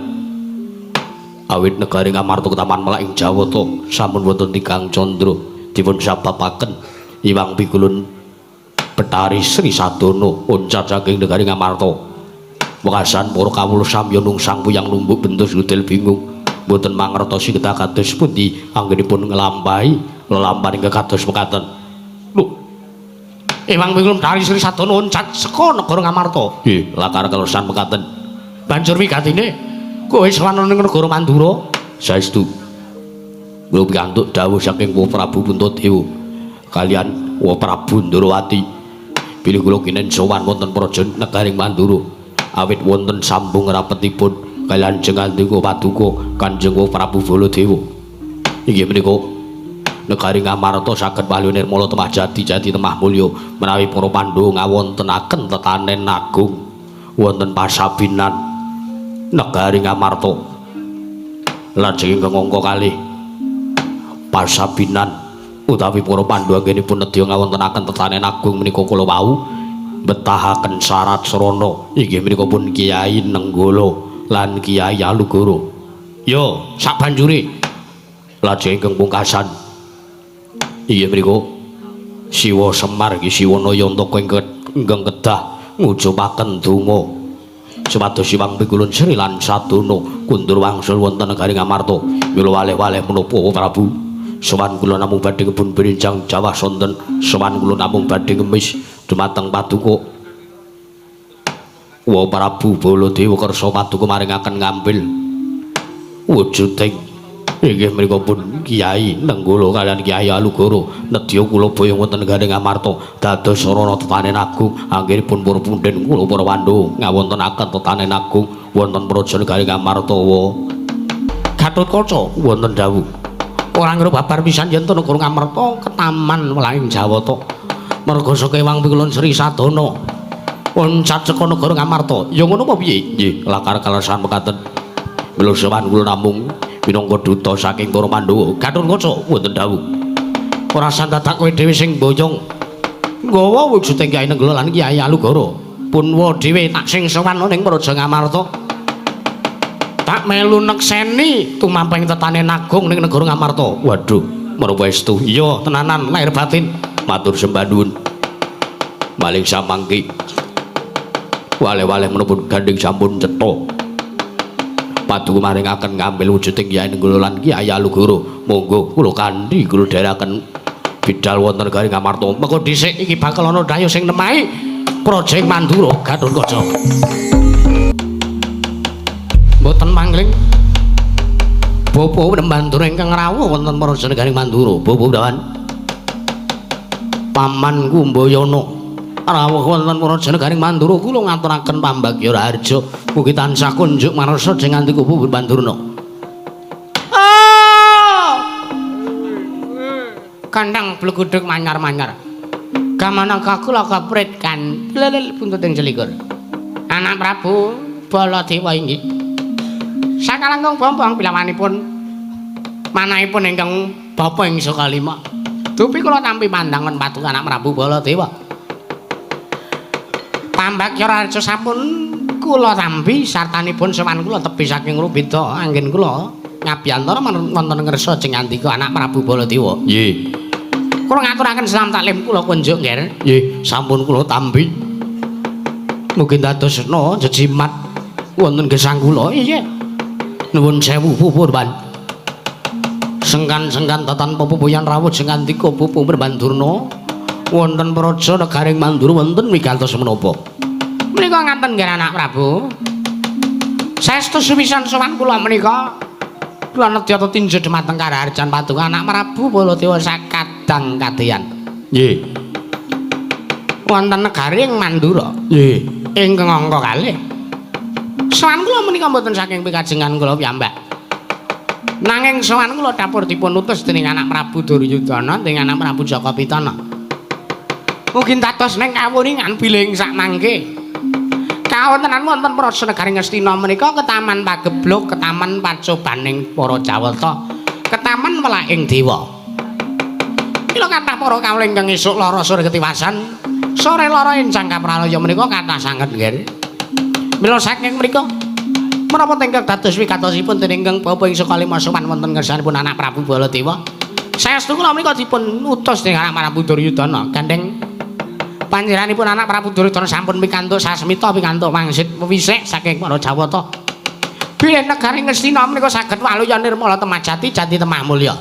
Awit negari Ngamarta ketaman melak ing Jawata sampun wonten tigang candra dipun sababaken Iwang Pikulun Betari Sri Sadana oncat saking negari Ngamarta. Wekasan para kawula samya nungsang puyang numbuk bentus gudel bingung mboten mangertosi kedah kados pundi anggenipun nglampahi lelampahan ingkang kados mekaten. Lho, Ewang Pikulun Betari Sri Sadana oncat saka negara Ngamarta. Nggih, lakar kaleresan mekaten. Banjur wigatine kowe sowan ning negara Mandura. Saestu kula pikantuk dawuh saking Wa Prabu Puntadewa kalian Wa Prabu Ndrawati bilih kula kinen sowan wonten praja negaring Mandura awit wonten sambung rapetipun kalian jeng Andika Paduka Kanjeng Wa Prabu Baladewa. Inggih menika negari Ngamarta saged wali nirmala temah jati jati temah mulya menawi para Pandhawa ngawontenaken tetanen agung wonten pasabinan negari Ngamarta. Lajeng ingkang angka kalih pasabinan utawi para Pandhawa anggenipun nedya ngawontenaken tetanen agung menika kala wau betahaken syarat srana inggih menika pun Kyai Nenggala lan Kyai Alugoro. Yo sabanjure lajeng ingkang pungkasan inggih menika Siwa Semar nggih Siwa Nayantaka ingkang kedah ngujupaken donga supados Iwang Pikulun Sri lan Sadana kundur wangsul wonten negari Ngamarta. Mila waleh-waleh menapa Prabu sowan kula namung badhe ngebun brinjang jawah sonten, sowan kula namung badhe ngemis dumateng paduka Wa Prabu Baladewa kersa paduka maringaken ngambil wujuding inggih menika pun Kyai Nenggala kalian Kyai Alugoro nedya kula boyong wonten negari Ngamarta dados sarana tetanen agung anggenipun para punden kula para Pandhawa ngawontenaken tetanen agung wonten praja negari Ngamarta. Wa Gatotkaca wonten dawuh ora ngira babar pisan yen negara Ngamarta ketaman welaing Jawata merga saka Ewang Pikulun Sri Sadana oncat saka negara Ngamarta. Ya ngono apa piye? Nggih, lakar kaleresan mekaten. Mila sowan kula namung minangka duta saking para Pandhawa. Gatotkaca wonten dawuh. Ora sandadak kowe dhewe sing mboyong nggawa wujuding Kyai Nenggala lan Kyai Alugoro. Punwa dhewe tak sing sowan ning Praja Ngamarta. Tak melu nekseni tumamping tetanen agung ning negara Ngamarta. Waduh, menapa estu? Iya, tenanan lahir batin. Matur sembah nuwun. Maling samangki. Waleh-waleh menapa gandeng sampun cetha. Paduka maringaken ngambil wujuding Kyai Nenggala lan Kyai Alugoro. Monggo kula kanthi kula dherekaken bidal wonten negari Ngamarta. Mengko dhisik iki bakal ana dhayoh sing nemahi praja ing Mandura Gatotkaca. Mboten mangling Bapak Mandura ingkang rawuh wonten praja negari Mandura. Bapak Dawan Paman Kumbayana rawuh wonten praja negari Mandura kula ngaturaken pambagya raharja mugi tansah kunjuk marasa jeng Andika Mandurna. Ah! Kandang blegudeg manyar-manyar. Gamana kakula kaprit kan lelel buntut ing selikur. Anak Prabu Baladewa inggih. Sakalangkung bombong pilawanipun manahipun ingkang bapa ing saka lima. Dupi kula tampi pandangan paduka anak Prabu Baladewa. Pambagya raharja sampun Kula tampi sartanipun sowan kula tebih saking Rubeda anggen kula ngabiyantara wonten ngersa jeng ngandika anak Prabu Baladewa. Nggih. Kula ngaturaken salam taklim kula kunjuk nggih. Nggih, sampun kula tampi. Mugi dadosna jejimat wonten gesang kula. Iya. Nuwun sewu purban. Sengkan-sengkan tatan pepupuyan rawuh jeng ngandika Pupu Mandurna wonten praja negaring Mandura wonten wigantos menapa? Menika ngaten nggih anak Prabu. Saestu sepisan sowan kula menika kula nedya tetinju dhumateng karaharjan paduka anak Prabu Baladewa sakadang kadeyan. Nggih. Wonten negaring Mandura. Nggih. Ingkang angka kalih. Sowan kula menika mboten saking pikajengan kula piyambak. Nanging sowan kula dapur dipun utus dening anak Prabu Duryudana dening anak Prabu Jaka Pitana. Mugi dados ning kawuningan bilih sak mangke kawontenan wonten praja negaring Ngastina menika ketaman pageblug, ketaman pacobaning para Jawata, ketaman welaking dewa. Mila kathah para kawula ingkang esuk lara sore ketiwasan, sore lara enjang kapralaya menika kathah sanget nggih. Mila saking menika menapa ingkang dados wigatosipun dening ingkang bapa ing sakalima sowan wonten ngersanipun anak Prabu Baladewa. Saestu kula menika dipun utus dening anak Prabu Duryudana gandeng panjenenganipun anak Prabu Duryudana sampun pikantuk sasmita pikantuk wangsit wisik saking para Jawata. Bilih negari Ngastina menika saged waluya nirmala temah jati jati temah mulya.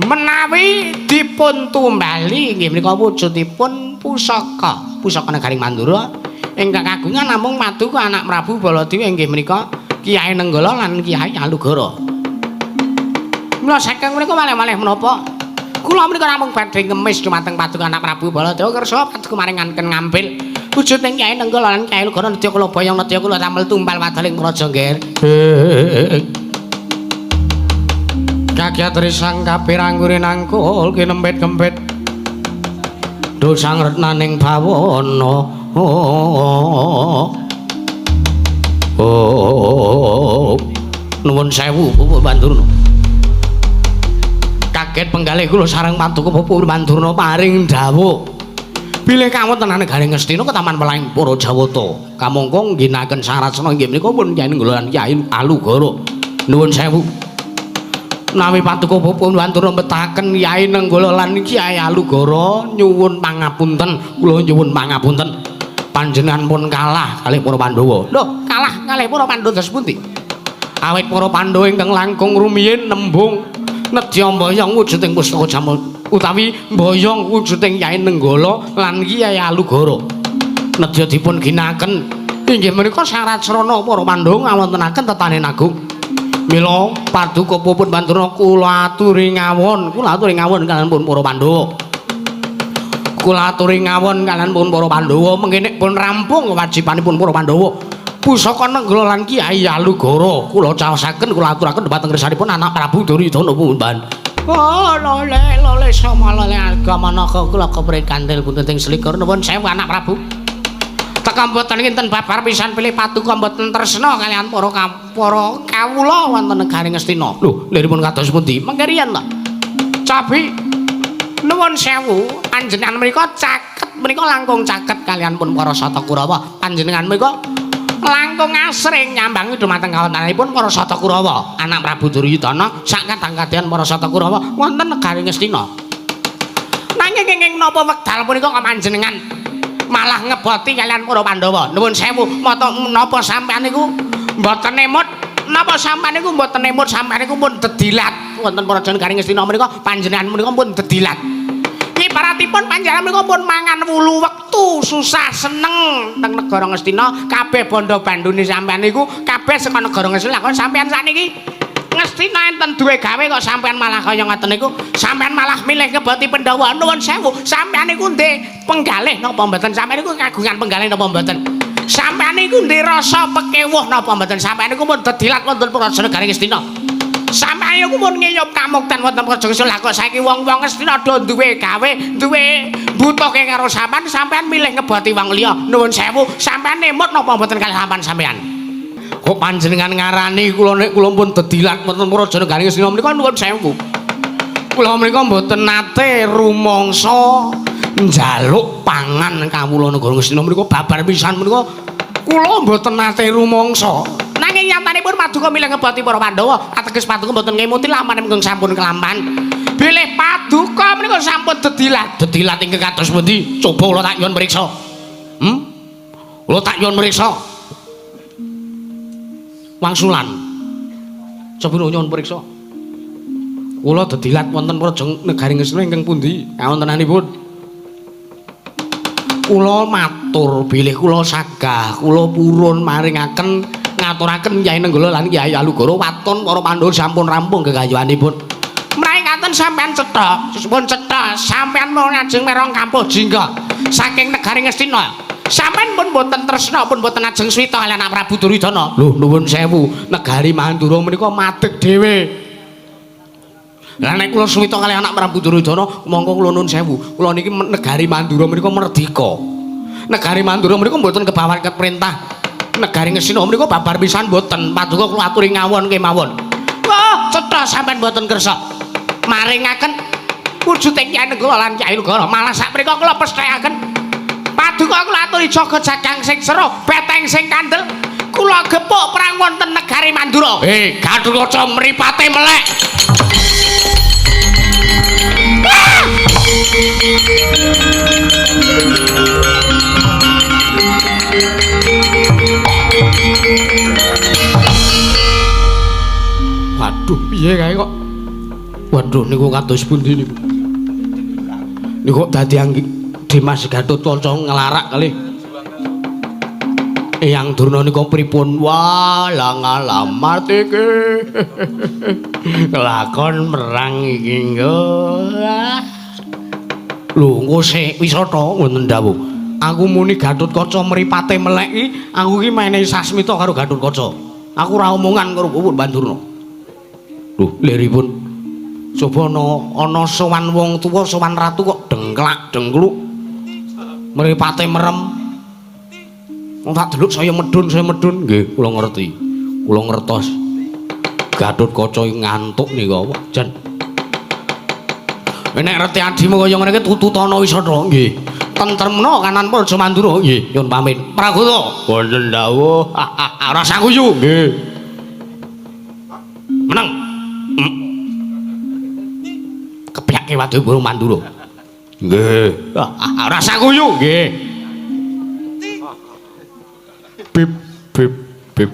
Menawi dipun tumbali inggih menika wujudipun pusaka, pusaka negaring Mandura ingkang kagungan namung paduka anak Prabu Baladewa inggih menika Kyai Nenggala lan Kyai Alugara. Mila saking menika malih-malih menapa kula menika namung badhe ngemis dumateng paduka anak Prabu Baladewa kersa paduka maringaken ngambil wujuding Kyai Nenggala lan Kyai Alugara nedya kula boyong nedya kula damel tumbal wadaling praja nggih. Kagiat risang kabeh ranggure nangkul kinempit-kempit dosang retnaning bawana. Oh, nuwun sewu Pupu Mandurna. Kaget penggalih kula sareng paduka Pupu Mandurna paring dawuh bilih kawontenan negaring Ngastina ketaman welaing para Jawata kamangka ngginaken saratsana inggih menika pun Kyai Nenggala lan Kyai Alugara. Nuwun sewu. Nawi paduka Pupu Mandurna mbetahaken Kyai Nenggala lan Kyai Alugara nyuwun pangapunten, kula nyuwun pangapunten. Panjenengan pun kalah kalih para Pandhawa. Lho, kalah kalih para Pandhawa dos pundi? Awit para Pandhawa ingkang langkung rumiyin nembung nedya mboyong wujuding pustaka jamal utawi mboyong wujuding Kyai Nenggala lan Kyai Alugara. Nedya dipun ginaken inggih menika syarat srana para Pandhawa ngawontenaken tetanen agung. Mila paduka Pupun Mandurna kula aturi ngawon, kula aturi ngawon kaliyan pun para Pandhawa. Kula aturi ngawon kaliyan pun para Pandhawa mengke nek pun rampung kewajibanipun para Pandhawa. Pusaka Nenggala lan Kyai Alugara kula caosaken kula aturaken dhumateng ngersanipun anak Prabu Duryudana Pumban. Oh lole lole sama lole agama naga kula keprit kantil buntuting selikur nuwun sewu anak Prabu. Teka mboten kinten babar pisan pilih paduka mboten tresna kaliyan para kawula wonten negari Ngastina. Lho, liripun kados pundi? Mengke riyen ta. Cabi nuwun sewu panjenengan menika caket menika langkung caket kaliyan pun para Sata Kurawa. Panjenengan menika langkung asring nyambangi dumateng kawontenanipun para Sata Kurawa, anak Prabu Duryudana sak kadang-kadang para Sata Kurawa wonten negari Ngastina. Nanging ingkang napa wekdal punika kok panjenengan malah ngeboti kaliyan para Pandhawa. Nuwun sewu, mata napa sampean niku mboten emut? Napa sampean niku mboten emut? Sampean niku pun dedilat wonten praja negari Ngastina menika panjenengan menika pun dedilat. Ibaratipun panjenengan menika pun mangan wulu wektu susah seneng teng negara Ngastina, kabeh bondo bandune sampean niku kabeh saka negara Ngastina. Lah kok sampean sakniki Ngastina enten duwe gawe kok sampean malah kaya ngoten niku, sampean malah milih ngeboti Pandhawa. Nuwun sewu, sampean niku ndek penggalih napa mboten? Sampean niku kagungan penggalih napa mboten? Sampean niku ndek rasa pekewuh napa mboten? Sampean niku pun dedilat wonten praja negari Ngastina. Sampeyan niku pun ngiyup kamukten wonten praja Ngastina. Lah kok saiki wong-wong Ngastina do duwe gawe, duwe butuhke karo sampean, sampean milih ngeboti wong liya. Nuwun sewu, sampean nemut napa mboten kalih sampean sampean? Kok panjenengan ngarani kula nek kula pun dedilat wonten praja negari Ngastina menika nuwun sewu. Kula menika mboten nate rumangsa njaluk pangan kawula negara Ngastina menika babar pisan menika Kula mboten nate rumangsa. Nanging nyatanipun paduka milih ngeboti para Pandhawa, ateges paduka mboten ngemuti lampan ingkang sampun kelampan. Bilih paduka menika sampun dedilat. Dedilat ingkang kados pundi? Coba kula tak nyuwun mriksa. Kula tak nyuwun mriksa. Wangsulan. Coba nyuwun mriksa. Kula dedilat wonten Praja Negari Ngastina ingkang pundi? Kawontenanipun? Kula matur bilih kula sagah, kula purun maringaken ngaturaken Kyai Nenggala lan Kyai Alugoro waton para Pandhawa sampun rampung gegayuhanipun. Mraih ngaten sampean cetha, pun cetha sampean mau ngajeng merong kampuh jingga saking negari Ngastina. Sampean pun boten tresna pun boten ajeng swita kaliyan anak Prabu Duryudana. Lho nuwun sewu, negari Mandura menika madeg dhewe. Lah nek kula suwita kalih anak Prabu Duryudana, mongko kula nuwun sewu. Kula niki negari Mandura menika merdika. Negari Mandura menika mboten kebawan perintah negari Ngastina menika babar pisan mboten. Paduka kula aturi ngawon kemawon. Wah, cetha sampean mboten kersa maringaken wujuding Kyai Nenggala lan Kyai Negara. Malah sakmenika kula pesthekaken. Paduka kula aturi jaga jagang sing seru, beteng sing kandel. Kula gepuk perang wonten negari Mandura. Hei, Gathotkaca mripate melek. Waduh, piye kae kok? Waduh, niku kados pundi niku? Niku kok dadi Dimas Gathotkaca nglarak kalih Eyang Durna niku pripun? Wah, lah ngalamat iki. Lakon perang iki nggo. Lho, engko sik wisata wonten dawuh. Aku muni Gathotkaca mripate melek iki, aku iki menehi sasmita karo Gathotkaca. Aku ora omongan karo Bapak Bandurna. Lho, liripun. Coba ana sowan wong tuwa, sowan ratu kok dengklak dengkluk. Mripate merem. Wong tak delok saya medhun, saya medhun. Nggih, kula ngerti. Kula ngertos. Gathotkaca ngantuk nika, wah jan. Nek reti adimu kaya ngene iki tututana wisata. Nggih. Tentremna kanan Praja Mandura. Nggih, nyuwun pamit. Pragota. Wonten dawuh. Ora sangguyu. Nggih. Meneng. Kepyake wadul Burung Mandura. Nggih. Ora sangguyu. Nggih. Bip bip bip.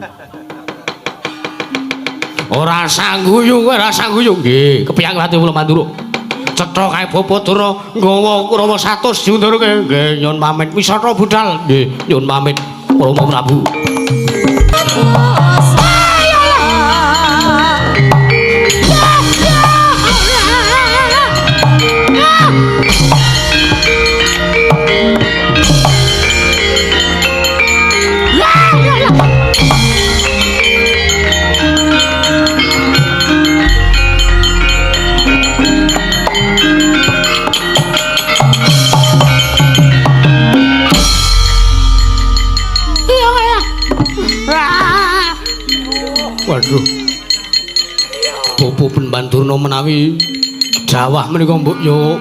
Ora sangguyu, ora sangguyu. Nggih, kepyake wadul Burung Mandura. Cetha kae Bapak Durna nggawa Kurawa 100 diundurke. Nggih, nyuwun pamit. Wisata budal. Nggih, nyuwun pamit. Rama Prabu. Waduh. Bapak Bandurna menawi jawah menika mbok yo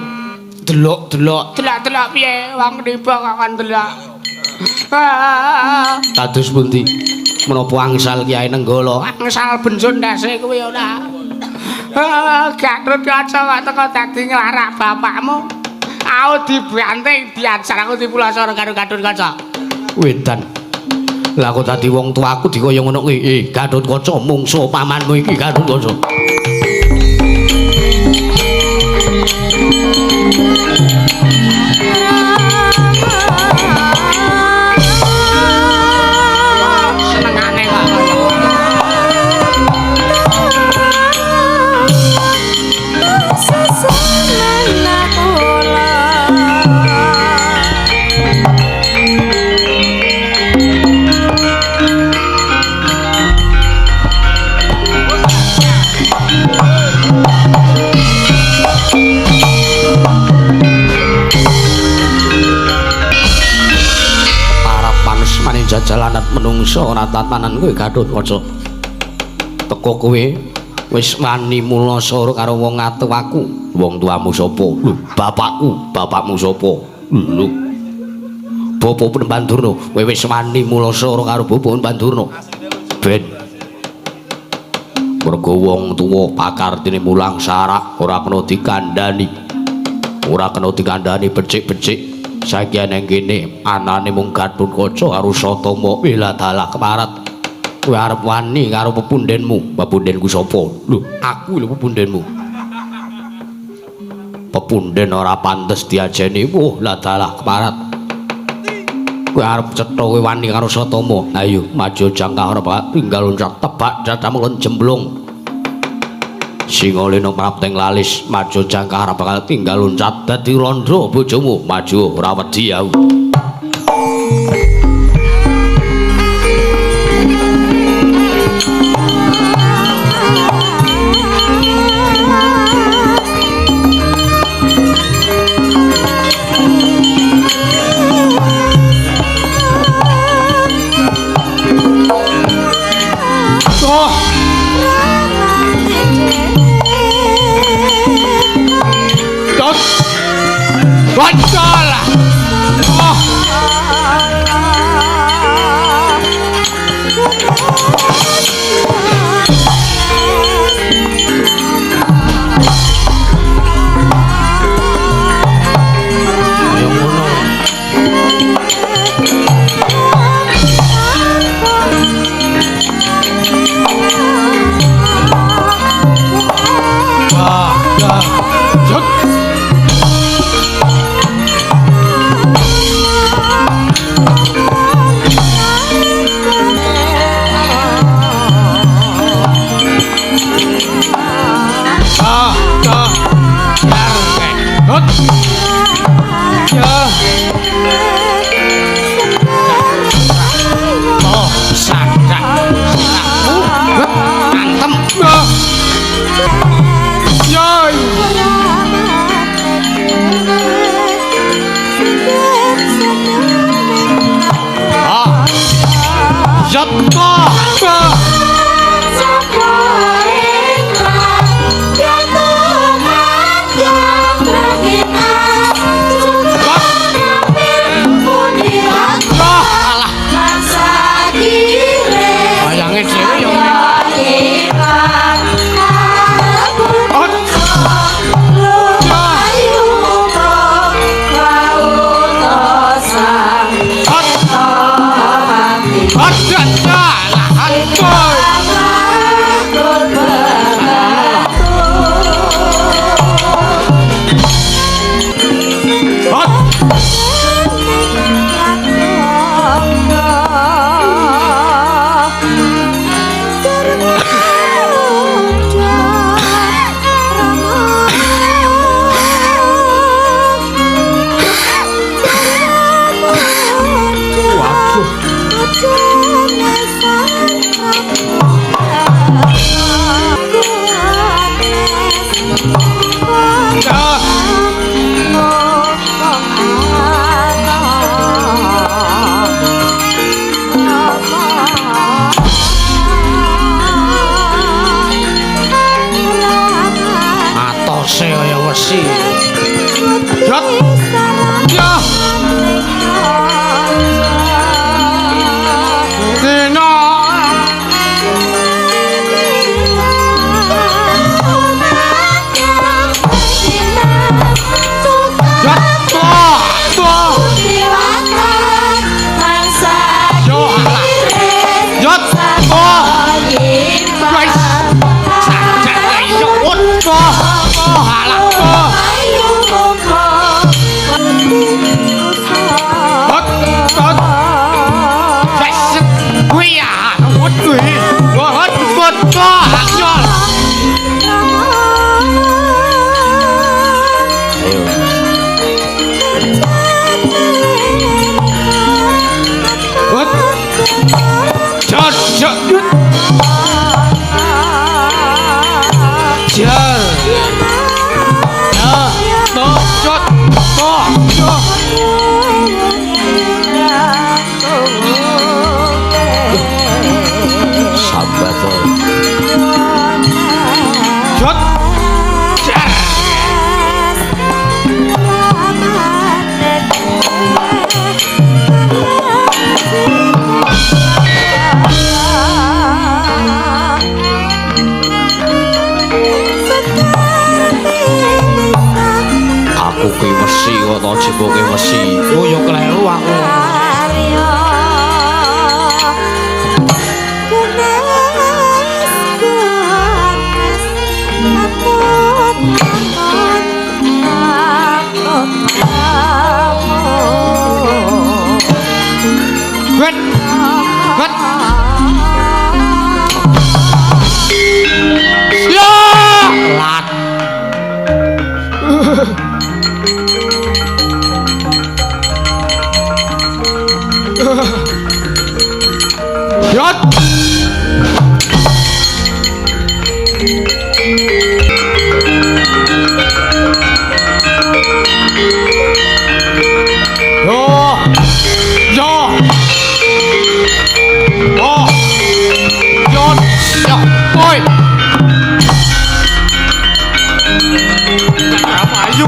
delok-delok. Delok-delok piye wong niba kok kon delok. Kados pundi? Menapa angsal Kyai Nenggala? Angsal benjut ndase kuwi ora. Gathotkaca kok teko dadi nglarak bapakmu. Aku dibanting diajar aku dipulasara karo Gathotkaca. Wedan. Lah kok dadi wong tuaku dikaya ngono kuwi. Gathotkaca mungsuh pamanmu iki Gathotkaca. Senengane kok. Jalanan menungso ora tatanan kowe Gathotkaca. Teko kowe wis wani mula soro karo wong atuwaku. Wong tuamu sapa? Lho, bapakku. Bapakmu sapa? Lho. Bapak Pandurna, kowe wis wani mulasara karo Bapak Pandurna. Ben. Mergo wong tuwa pakartine mulang sarak ora kena dikandhani. Ora kena dikandhani becik-becik. Saiki nang kene anane mung Gatotkaca karo Satama. Wela dalah kemarat. Kowe arep wani karo pepundhenmu. Pepundhenku sapa? Lho, aku lho pepundhenmu. Pepunden ora pantes diajeni. Wah, lah dalah kemarat. Kowe arep cetha kowe wani karo Satama. Ayo maju jangkah ora bakal tinggal loncat tebak dadamu kon jemblung. Singalena prapteng lalis maju jangkah ora bakal tinggal loncat dadi rondo bojomu. Maju ora wedi aku. Wesi kok to jipuke wesi. Oh ya kleru aku. Bet. Bet. Ya! Lat. Yot. Yo. Yo. Oh. Yot. Yo. Oi. Ayo.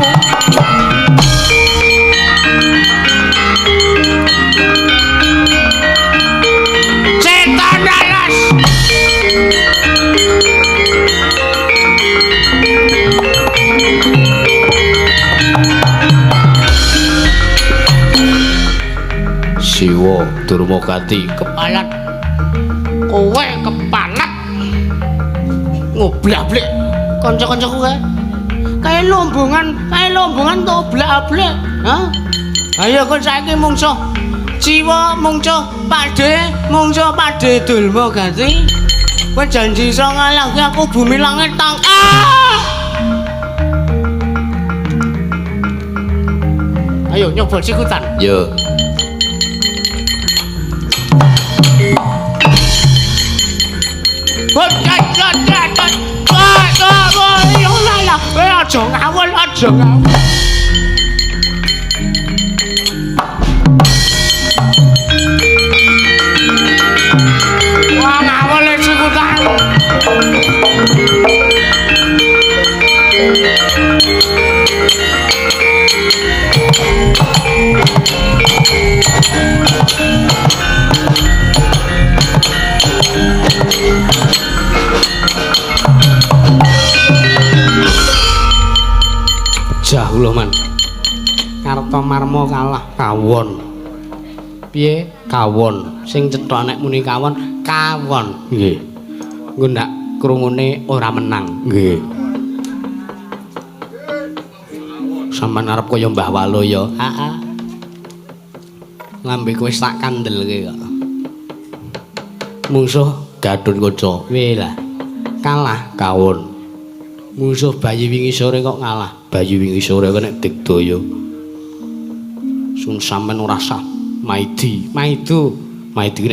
Setan alas. Siwa Durmagati kepalat. Kowe kepalat. Ngoblak-blik kanca-kancaku kae. Kae lombongan to oblak-ablek. Hah? Ayo kon saiki mungsuh Ciwa, mungsuh Pakde, mungsuh Pakde Durmagati. Kowe janji iso ngalahke aku bumi langit tang. Ah! Ayo nyoba sikutan. Yo. Aja ngawur, aja ngawur. Wah, ngawur sikutan. Pejah kula man. Kartomarma kalah kawon. Piye kawon? Sing cetha nek muni kawon, kawon. Nggih. Engko ndak krungune ora menang. Nggih. Sampeyan arep kaya Mbah Waloya. Heeh. Lambe kowe tak kandelke kok. Mungsuh Gatotkaca piye lah? Kalah kawon. Mungsuh bayi wingi sore kok ngalah. Bayi wingi sore kok nek digdaya. Sun sampean ora sah maidi. Maidu, maidi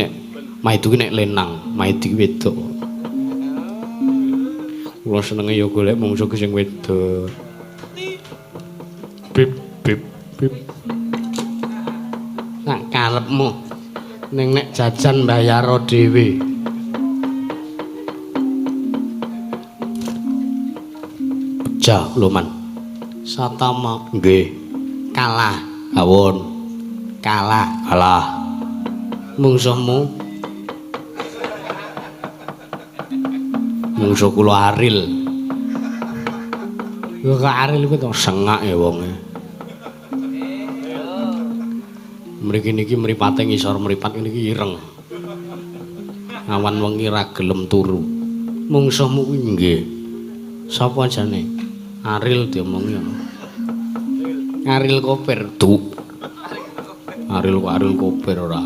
nek lenang, maidi wedok. Kula senenge ya golek mungsuh sing wedok. Bip bip bip. Sak karepmu. Ning nek jajan bayaro dhewe. Pejah lho man. Satama nggih. Kalah kawon. Kalah. Kalah. Mungsuhmu. Mungsuh kula Aril. Lho kok Aril iku to sengak ya wonge. Mriki niki mripate ngisor mripat niki ireng. Awan wengi ra gelem turu. Mungsuhmu kuwi nggih. Sapa jane? Aril diomongi. Aril Koper. Du. Aril kok Aril Koper ora.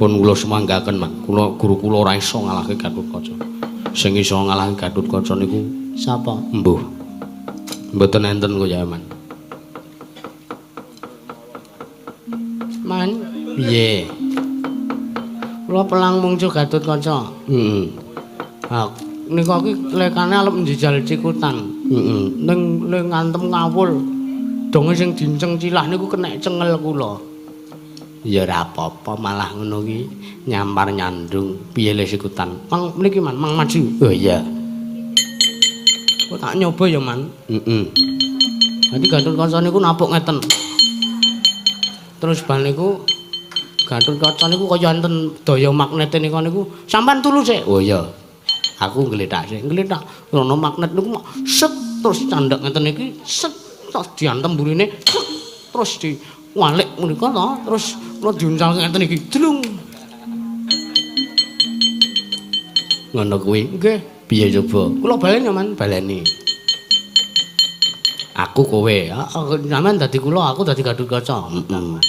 Pun kula semanggaken, Man. Kula guru kula ora iso ngalahke Gatotkaca. Sing iso ngalahke Gatotkaca niku sapa? Mbuh. Mboten enten kok ya, Man. Man, piye? Kula pelang mungsuh Gatotkaca. Heeh. Ha, nika iki lekane arep njejal cikutan. Heeh. Ning le ngantem ngawul. Donge sing dinceng cilah niku kenek cengel kula. Ya ora apa-apa, malah ngono ki nyampar nyandung. Piye le sikutan? Mang mriki Man, mang maju. Oh iya. Kok tak nyoba ya, Man? Heeh. Dadi Gatotkaca niku napuk ngeten. Terus bal niku Gatotkaca niku kaya enten daya magnete nika niku sampean tulu sik. Oh iya. Aku ngletak sik, ngletak. Rono magnet niku set terus candhak ngeten iki, set terus diantem burine, set terus diwalik menika to, terus kula diuncalke ngeten iki. Dlung. Ngono kuwi. Nggih. Piye coba? Kula baleni, Man, baleni. Aku kowe. Heeh, sampean dadi kula, aku dadi Gatotkaca. Heeh.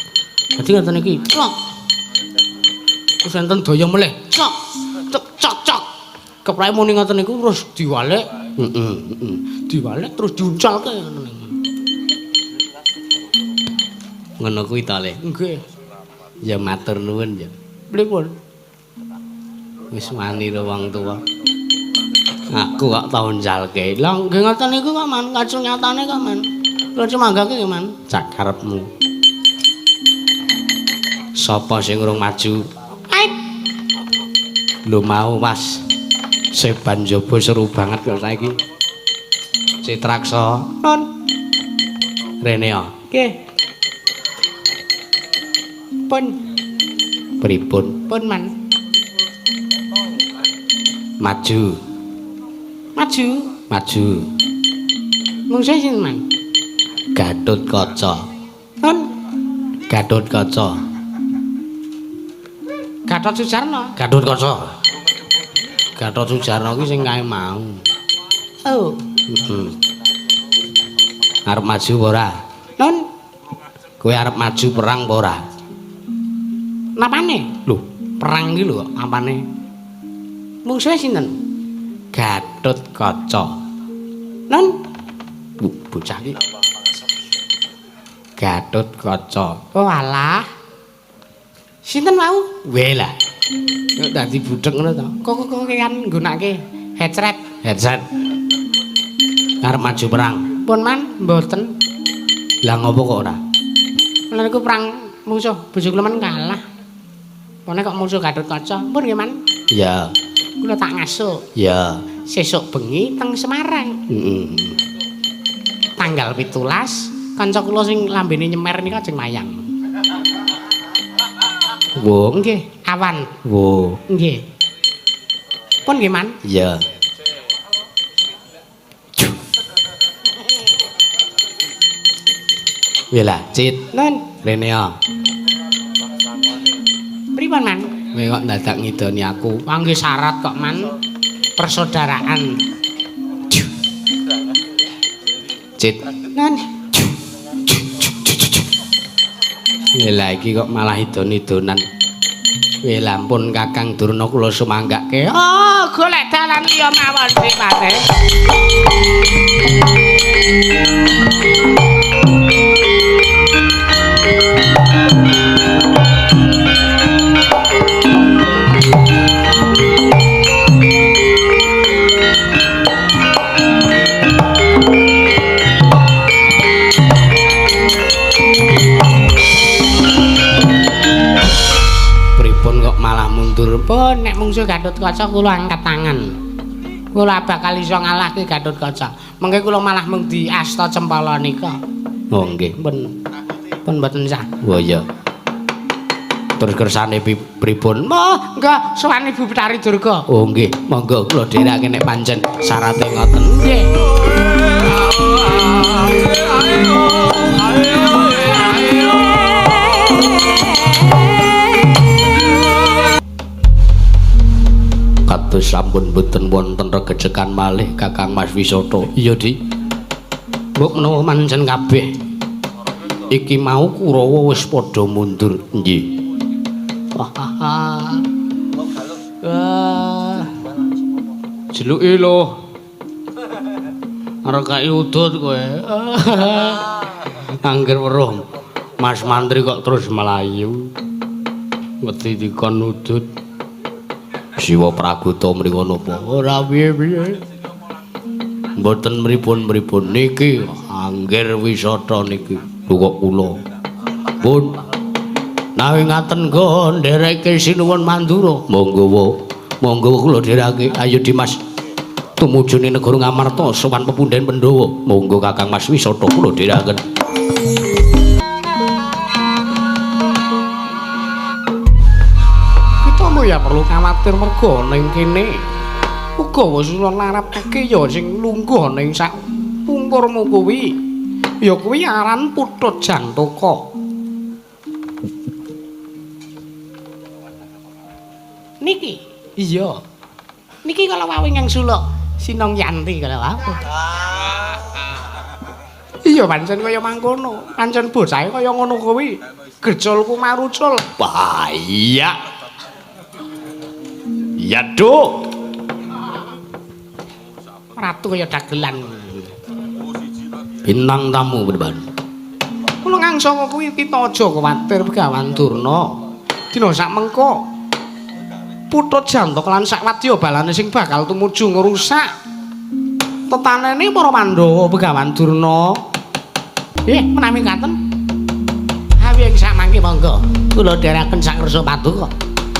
Dadi ngeten iki. Cok. Terus enten daya melih. Cok. Cok cok cok. Keprake muni ngoten niku terus diwalik. Heeh, heeh. Diwalik terus diuncalke ngoten niku. Ngono kuwi ta, Le? Nggih. Ya matur nuwun ya. Pripun? Wis wani ro wong tuwa. Aku kok tau njalke. Lah nggih ngoten niku kok, Man, kasunyatane kok, Man. Kula cumanggake nggih, Man. Cak karepmu. Sapa sing urung maju? Ait. Lho mau, Mas. Seban jaba seru banget kok saiki. Citraksa. Non. Rene ya. Nggih. Pun. Pripun? Pun, Man. Maju. Maju. Maju. Mungsuhe sinten, Man? Gatotkaca. Non. Gatotkaca. Gatot Sujarno. Gatotkaca. Gatot Sujarno kuwi sing kae mau. Oh. Heeh. Arep maju apa ora? Non. Kowe arep maju perang apa ora? Napane? Lho, perang iki lho apane? Mungsuhe sinten? Gatotkaca. Non. Bocah iki. Gatotkaca. Oh alah. Sinten wau? Weh lah. Kok dadi budhek ngono to? Kok kok kan nggunakake headset. Headset. Arep maju perang. Pun, Man, mboten. Lah ngopo kok ora? Lha niku perang musuh bojo kula men kalah. Pone kok musuh Gatotkaca. Pun nggih, Man. Iya. Kula tak ngasuk. Iya. Sesuk bengi teng Semarang. Heeh. Tanggal 17 kanca kula sing lambene nyemer nika ajeng mayang. Wo, nggih, awan. Wo. Nggih. Pun nggih, Man? Iya. Weh lah, Cit. Nun. Rene ya. Pripun, Man? Kowe kok dadak ngidoni aku? Wah, nggih syarat kok, Man. Persaudaraan. Cit. Nun. Weh lah iki kok malah idon-idonan. Weh lah ampun Kakang Durna kula sumanggake. Oh, golek dalan liya mawon sipate. Pripun kok malah mundur? Pun nek mungsuh Gatotkaca kula angkat tangan. Kula bakal iso ngalahke Gatotkaca. Mengke kula malah mung diasta cempala nika. Oh nggih. Pun pun mboten sah. Oh iya. Terus kersane pripun? Oh, enggak, sowan Ibu Betari Durga. Oh nggih, monggo kula dhereke nek pancen syarate ngoten. Nggih. Kados sampun mboten wonten regejekan malih Kakang Mas Wisata. Iya, Dik. Mbok menawa pancen kabeh iki mau Kurawa wis padha mundur. Nggih. Wah. Wah. Jeluki lho. Arep kai udut kowe. Angger weruh Mas Mantri kok terus melayu. Wedi dikon udut. Siwa Pragota mriku napa? Ora piye-piye. Mboten mripun-mripun niki angger wisata niki. Lho kok kula. Pun nawi ngaten go ndereke sinuwun Mandura. Monggo wa. Monggo kula dhereke. Ayo Dimas. Tumuju ning negara Ngamarta sowan pepundhen Pandhawa. Monggo Kakang Mas Wisata kula dherekaken. Kita ya perlu khawatir mergo ning kene uga wis larapake ya sing lungguh ning sak pungkurmu kuwi. Ya kuwi aran Putut Jantaka. Niki. Iya. Niki kala wau ingkang suluk Sinong Yanti kala wau. Iya pancen kaya mangkono. Pancen bocahe kaya ngono kuwi. Gejol kumarucul. Wah, iya. Iya, Duk. Ratu kaya dagelan. Bintang tamu beban. Kula ngangsa kuwi kita aja kuwatir Begawan Durna. Dina sak mengko Putut Jantaka lan sak wadya balane sing bakal tumuju ngrusak tetanene para Pandhawa Begawan Durna. Menawi ngaten hawi ing samangke monggo kula dherekaken sak kersa paduka.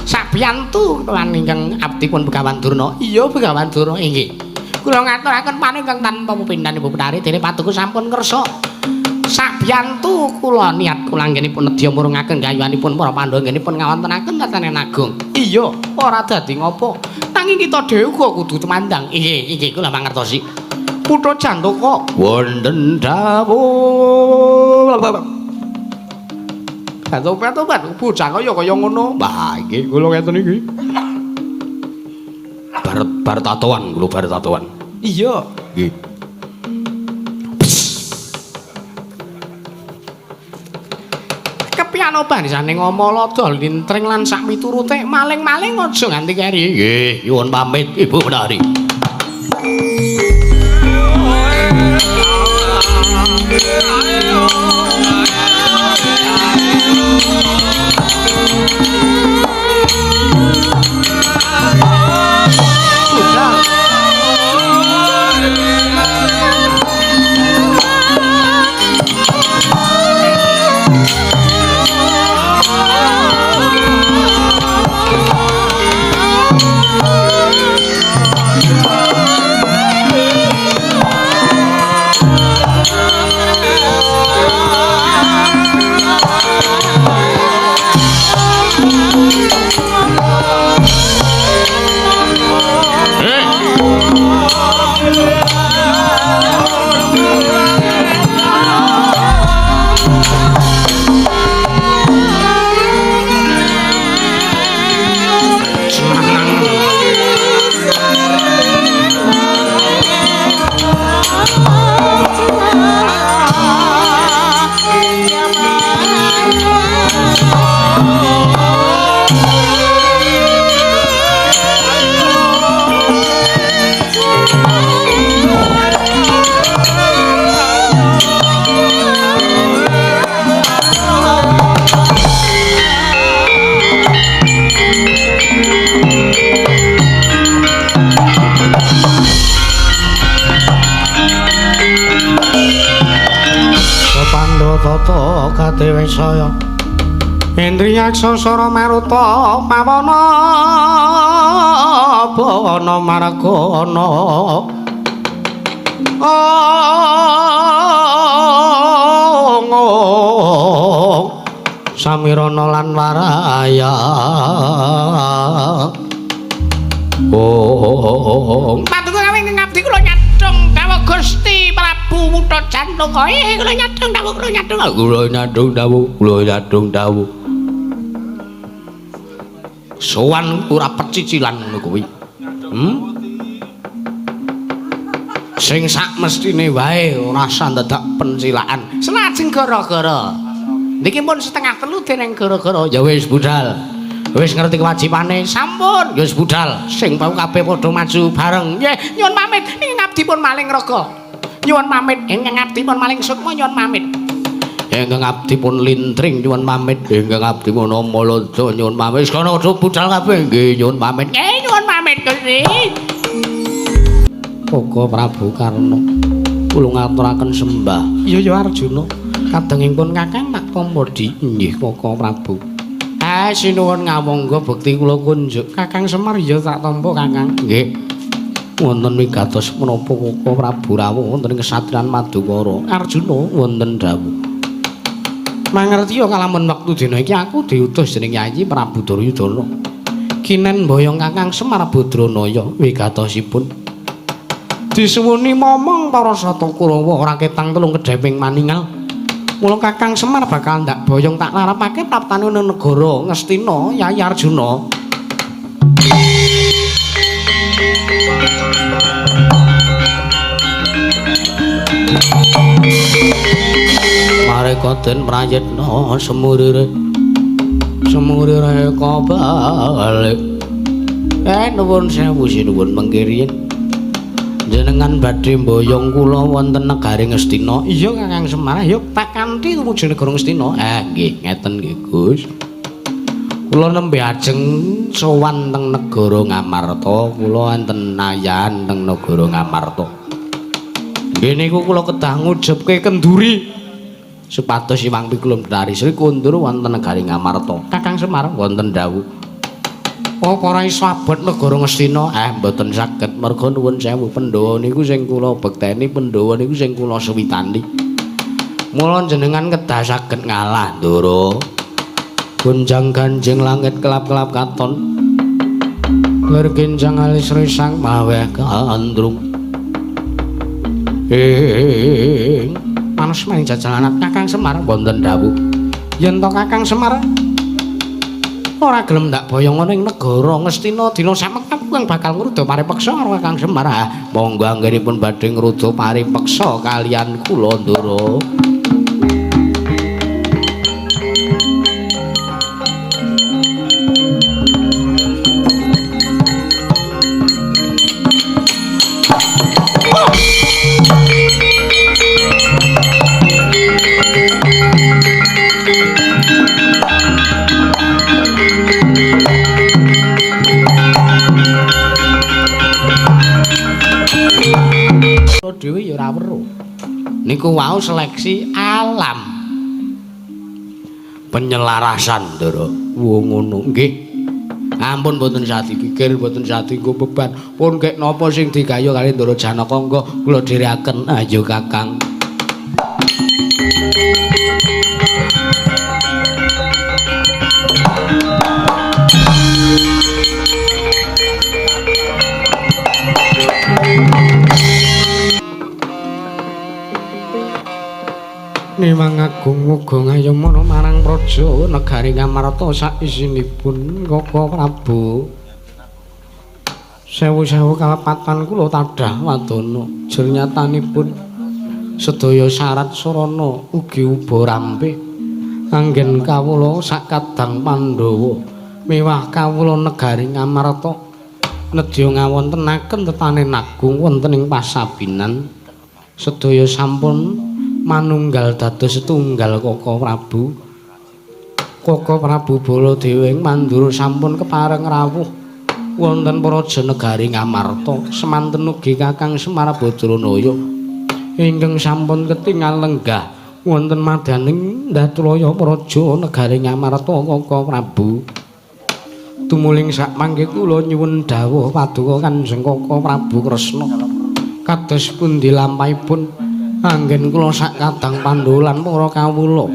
Sabiyantu lan ingkang abdipun Begawan Durna. Iya Begawan Durna inggih. Kula ngaturaken paningkang tanpa pepindhan Ibu Betari dene paduka sampun kersa. Sabiyantu kula niat kula anggenipun nedya murungaken gayuhanipun para Pandhawa anggenipun ngawontenaken tatanan agung. Iya, ora dadi ngopo. Nanging kita dhewe uga kudu tumandang. Inggih, inggih kula mangertosi. Putut Jantaka wonten dawuh. Tobat-tobat bocah kaya kaya ngono. Wah, nggih kula ngeten iki. Bar tatoan kula bar tatoan. Iya. Nggih. Kepiano barisane Ngamalada lintring lan sak miturute maling-maling aja nganti keri. Nggih, nyuwun pamit Ibu Betari. Tata kadewesaya Indriyaksa sara maruta pawana bawana margana ong samirana lan waraya ong. Paduka kawin ngabdi kula nyadong dawuh Gusti Prabu Wutha Jantaka. Kula nyadong dawuh, kula nyadong. Kula nyadong dawuh, kula nyadong dawuh. Sowan ora pecicilan ngono kuwi. Sing sak mestine wae ora usah dadak pencilaan. Selajeng gara-gara. Niki pun 2:30 dereng gara-gara. Ya wis budal. Wis ngerti kewajibane sampun. Ya wis budal. Sing bau kabeh padha maju bareng. Nggih, nyuwun pamit ing ngabdi pun maling raga. Nyuwun pamit ing ngabdi pun maling sukma nyuwun pamit. Ingkang abdi pun lintring nyuwun pamit. Ingkang abdi pun Amalada nyuwun pamit. Wis kono padha budal kabeh. Nggih, nyuwun pamit. Nggih, nyuwun pamit Gusti. Koko Prabu Karna kula ngaturaken sembah. Iya ya Arjuna. Kadangipun Kakang tak tampa di. Nggih Koko Prabu. Ah sinuwun ngawangga bekti kula kunjuk. Kakang Semar ya tak tampa Kakang. Nggih. Wonten wigatos menapa Koko Prabu rawuh wonten ing kesatrian Madukara. Arjuna wonten dawuh. Mangertiya kalamun wektu dina iki aku diutus dening Yayi Prabu Duryudana. Kinen mboyong Kakang Semar Badranaya wigatosipun. Disuwuni momong para sata Kurawa ora ketang telung kedheping maningal. Mula Kakang Semar bakal ndak boyong tak larapake praptane nang negara Ngastina Yayi Arjuna. Mareka den prayitna semurire semurire kabalik. Nuwun sewu sinuwun mengkiriyen. Jenengan badhe mboyong kula wonten negari Ngastina. Iya Kakang Semar, ayo tak kanthi tumuju negara Ngastina. Nggih, ngeten nggih Gus. Kula nembe ajeng sowan teng negara Ngamarta, kula enten nayan teng negara Ngamarta. Nggih niku kula kedah ngujebke kenduri supados Hyang Pikulun Betari Sri kundur wonten negari Ngamarta. Kakang Semar wonten dawuh. Apa ora iso abot negara Ngastina? Mboten saged merga nuwun sewu Pandhawa niku sing kula bekteni, Pandhawa niku sing kula suwitani. Mula jenengan kedah saged ngalah, Ndara. Gonjang ganjing langit kelap-kelap katon. Lerginjang alis risang maweh gandrung. Manus maring jajalan Kakang Semar wonten dawuh. Yen to Kakang Semar ora gelem ndak boyong ana ing negara Ngastina dina samek aku kang bakal ngruda paripeksa karo Kakang Semar. Monggo anggenipun badhe ngruda paripeksa kalian kula, Ndara. Dhewe ya ora weruh. Niku wau seleksi alam. Penyelarasan, Ndara. Wo ngono nggih. Ampun mboten sah dipikir, mboten sah dienggo beban. Pun kek napa sing digayuh kali Ndara Janaka engko kula dherekaken. Ayo Kakang. Niwang agung muga ngayomana marang praja negari Ngamarta saisinipun Kaka Prabu. Sewu-sewu kalepatan kula tadah wadana jernyatanipun sedaya syarat sarana ugi uba rampe anggen kawula sakadang Pandhawa miwah kawula negari Ngamarta nedya ngawontenaken tetanen agung wonten ing pasabinan sedaya sampun manunggal dados setunggal Kaka Prabu. Kaka Prabu Baladewa ing Mandura sampun kepareng rawuh wonten praja negari Ngamarta. Semanten ugi Kakang Semar Badranaya ingkang sampun ketingal lenggah wonten madyaning Ndatraya praja negari Ngamarta Kaka Prabu. Tumuling sakmangke kula nyuwun dawuh paduka Kanjeng Kaka Prabu Kresna kados pundi lampahipun anggen kula sak kadang Pandhawa lan para kawula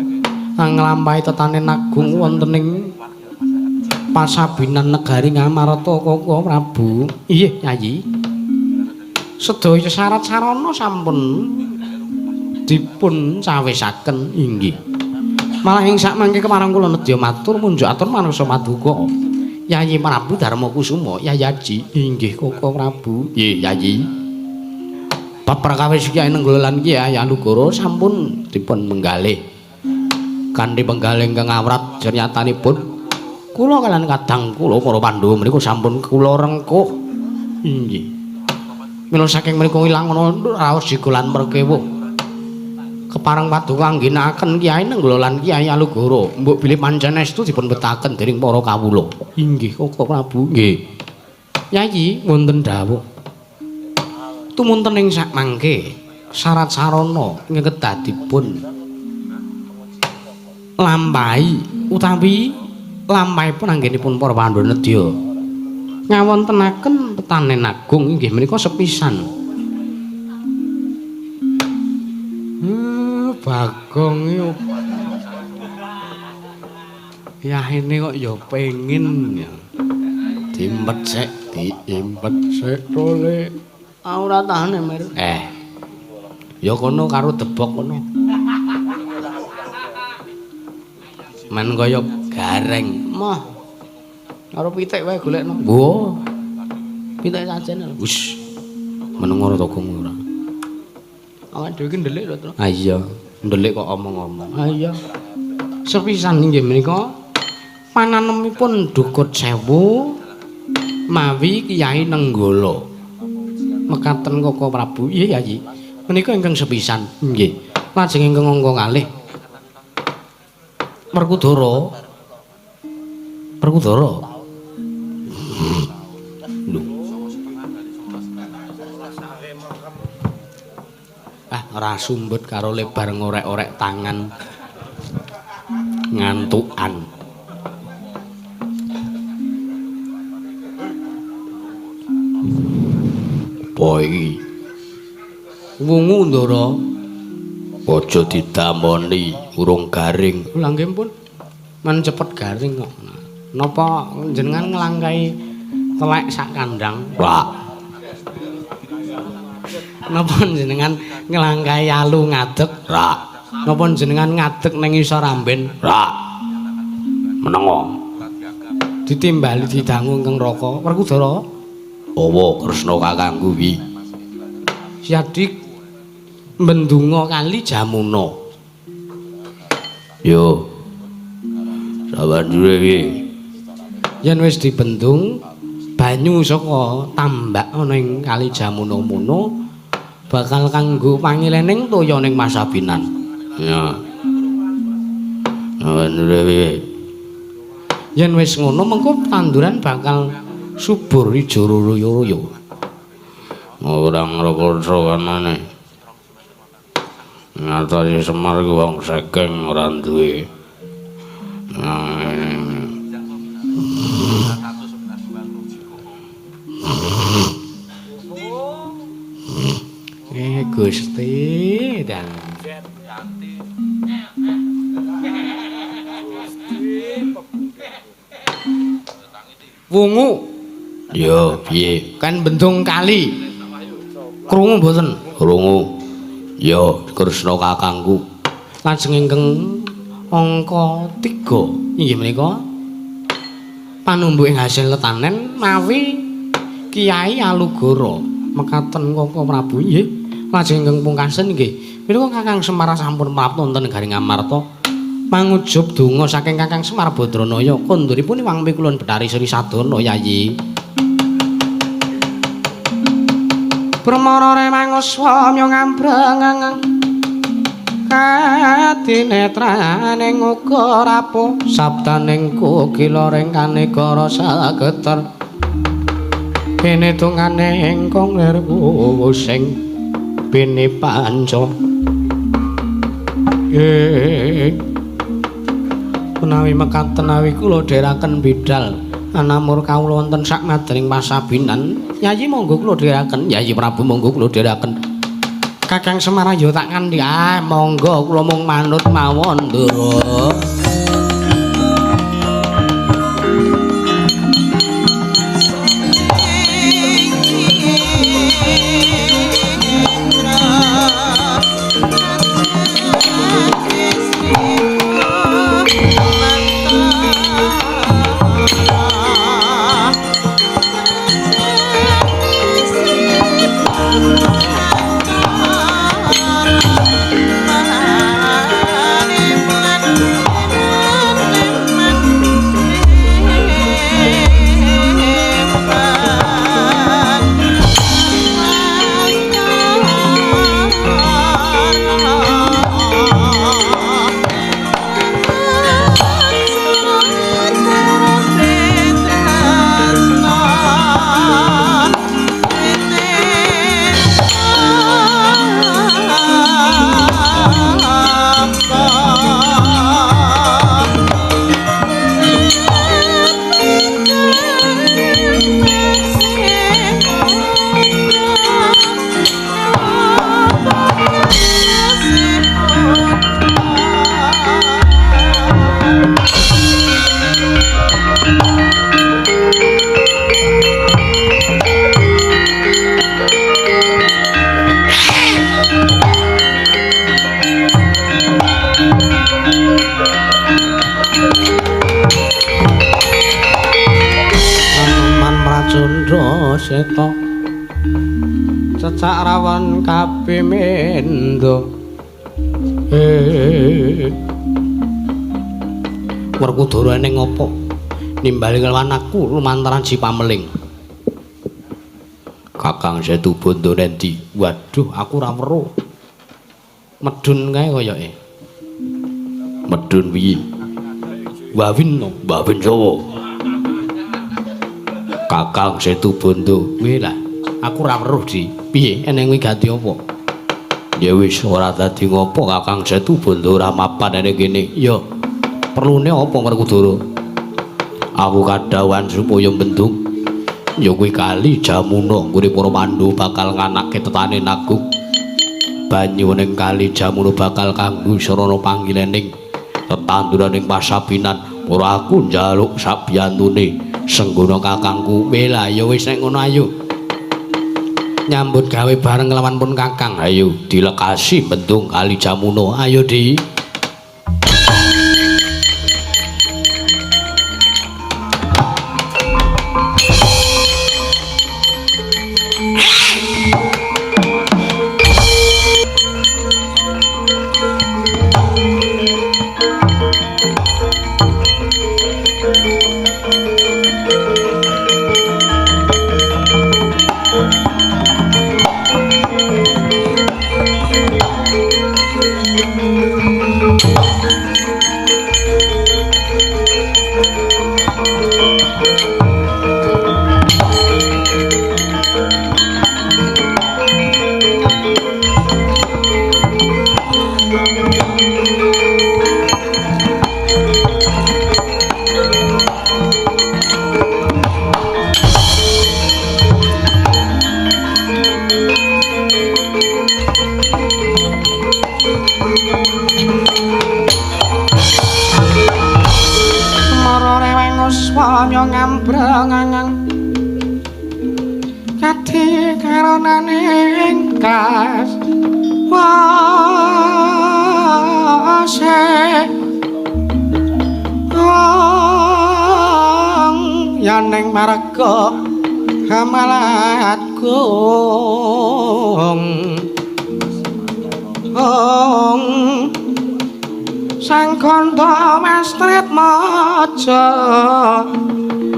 nglampahi tetanen agung wonten ing pasabinan negari Ngamarta Kaka Prabu. Iya Yayi, sedaya syarat sarana sampun dipun cawisaken. Inggih. Malah ing sakmangke kemarang kula nedya matur munjuk atur manungsa paduka Yayi Prabu Darma Kusuma Yayi Aji. Inggih Kaka Prabu. Nggih Yayi. Bab perkawis Kyai Nenggala lan Kyai Anugara sampun dipun menggalih. Kanthi penggalih ingkang awrat jernyatanipun kula kalian kadang kula para Pandhawa menika sampun kula rengkuh. Inggih. Mila saking mriku ilang ana raos jiga lan merkewuh. Kepareng paduka anggenakaken Kyai Nenggala lan Kyai Alugara. Mbok bilih pancen estu dipun betaken dening para kawula. Inggih Kaka Prabu. Nggih. Yayi wonten dawuh. Tumunten ing sakmangke syarat sarana ingkang kedah dipun lampahi utawi lampahipun anggenipun para Pandhawa nedya ngawontenaken tetanen agung inggih menika sepisan. Bagong ya ini kok ya pengin ya. Dimpet sik, diimpet sik tole. Aku ora tahan Mir. Ya kono karo debok kono. Men kaya gareng. Mah. Karo pitik wae golekno. Wo. Pitik sajen lho. Wis. Meneng ora to Gong ora. Awake dhewe iki ndelik lho, Tru. Ah iya, ndelik kok omong-omong. Ah iya. Sepisan inggih menika pananemipun Dukut Sewu mawi Kyai Nenggala. Mekaten Koko Prabu. Iya Yayi. Menika ingkang sepisan. Nggih. Lajeng ingkang angka kalih Werkudara. Werkudara. Lho. Ah, ora sumbut karo lebar ngorek-orek tangan. Ngantukan. Boy. Wungu Ndara. Aja didamoni urung garing. Lah nggih pun. Men cepet garing kok. Napa jenengan nglangkai telek sak kandang? Lah. Napa jenengan nglangkai alu ngadeg? Ra. Napa jenengan ngadeg ning isor amben? Ra. Menengo. Ditimbali didangu ingkang raka. Werkudara. Awa Kresna kakangku wi. Siadik mendunga kali Jamuna. Yo. Sabanjure iki yen wis dibendung banyu saka tambak ana ing kali Jamuna mono bakal kanggo pangilening toya ning Masabinan. Ya. Sabanjure iki yen wis ngono mengko tanduran bakal subur ijo royo-royo. Ora ngrokso kanane. Ngatasi Semar ku wong sekeng ora duwe. Gusti dan wungu. Yo piye? Kan bendung kali. Krungu mboten? Krungu. Yo Kresna kakangku. Lajeng ingkang angka 3 inggih menika panumbuk ing hasil tetanen mawi Kyai Alugoro mekaten Koko Prabu. Nggih. Lajeng ingkang pungkasan nggih menika Kakang Semar sampun prapta wonten Garing Amarta mangujub donga saking Kakang Semar Badranaya konduripun Iwang Pikulun Bethari Sri Sadana Yayi. Permara remanguswa myo ngambreng kadinetraning uga rapuh sabdaning kukila ring kanegara sageter kene tungane ingkang lir sing bene panca. Menawi mekaten awi kula dheraken bidal anamur kawula wonten sak madring pasabinan. Yayi monggo kula dheraken. Yayi Prabu monggo kula dheraken. Kakang Semar ya tak kandhi. Ah monggo kula mung manut mawon Ndara. Mane Seta cecak rawon kapimendo. Werkudara ning apa? Nimbali kelawan aku lumantaran si pameling. Kakang Setu Bondo nendi? Waduh, aku ora weruh. Medun kae koyoke. Medun piye? Wawin no, Wawin sapa? Kakang Setu Bondo. Kuwi lah, aku ora weruh, Di. Piye eneng kuwi ganti apa? Ya wis ora dadi ngopo Kakang Setu Bondo ora mapan ene kene. Ya perlune apa Werkudara? Aku kadhawan supaya bendung ya kuwi kali Jamuna nggone para Pandhawa bakal nganake tetane Nagung. Banyu ning kali Jamuna bakal kanggo sarana panggilening tetanduraning pasabinan. Ora aku njaluk sabiyantune senggana kakangku. Wela ya wis nek ngono ayo nyambut gawe bareng kelawan pun kakang. Ayo dilekasi bendung kali Jamuna. Ayo Di.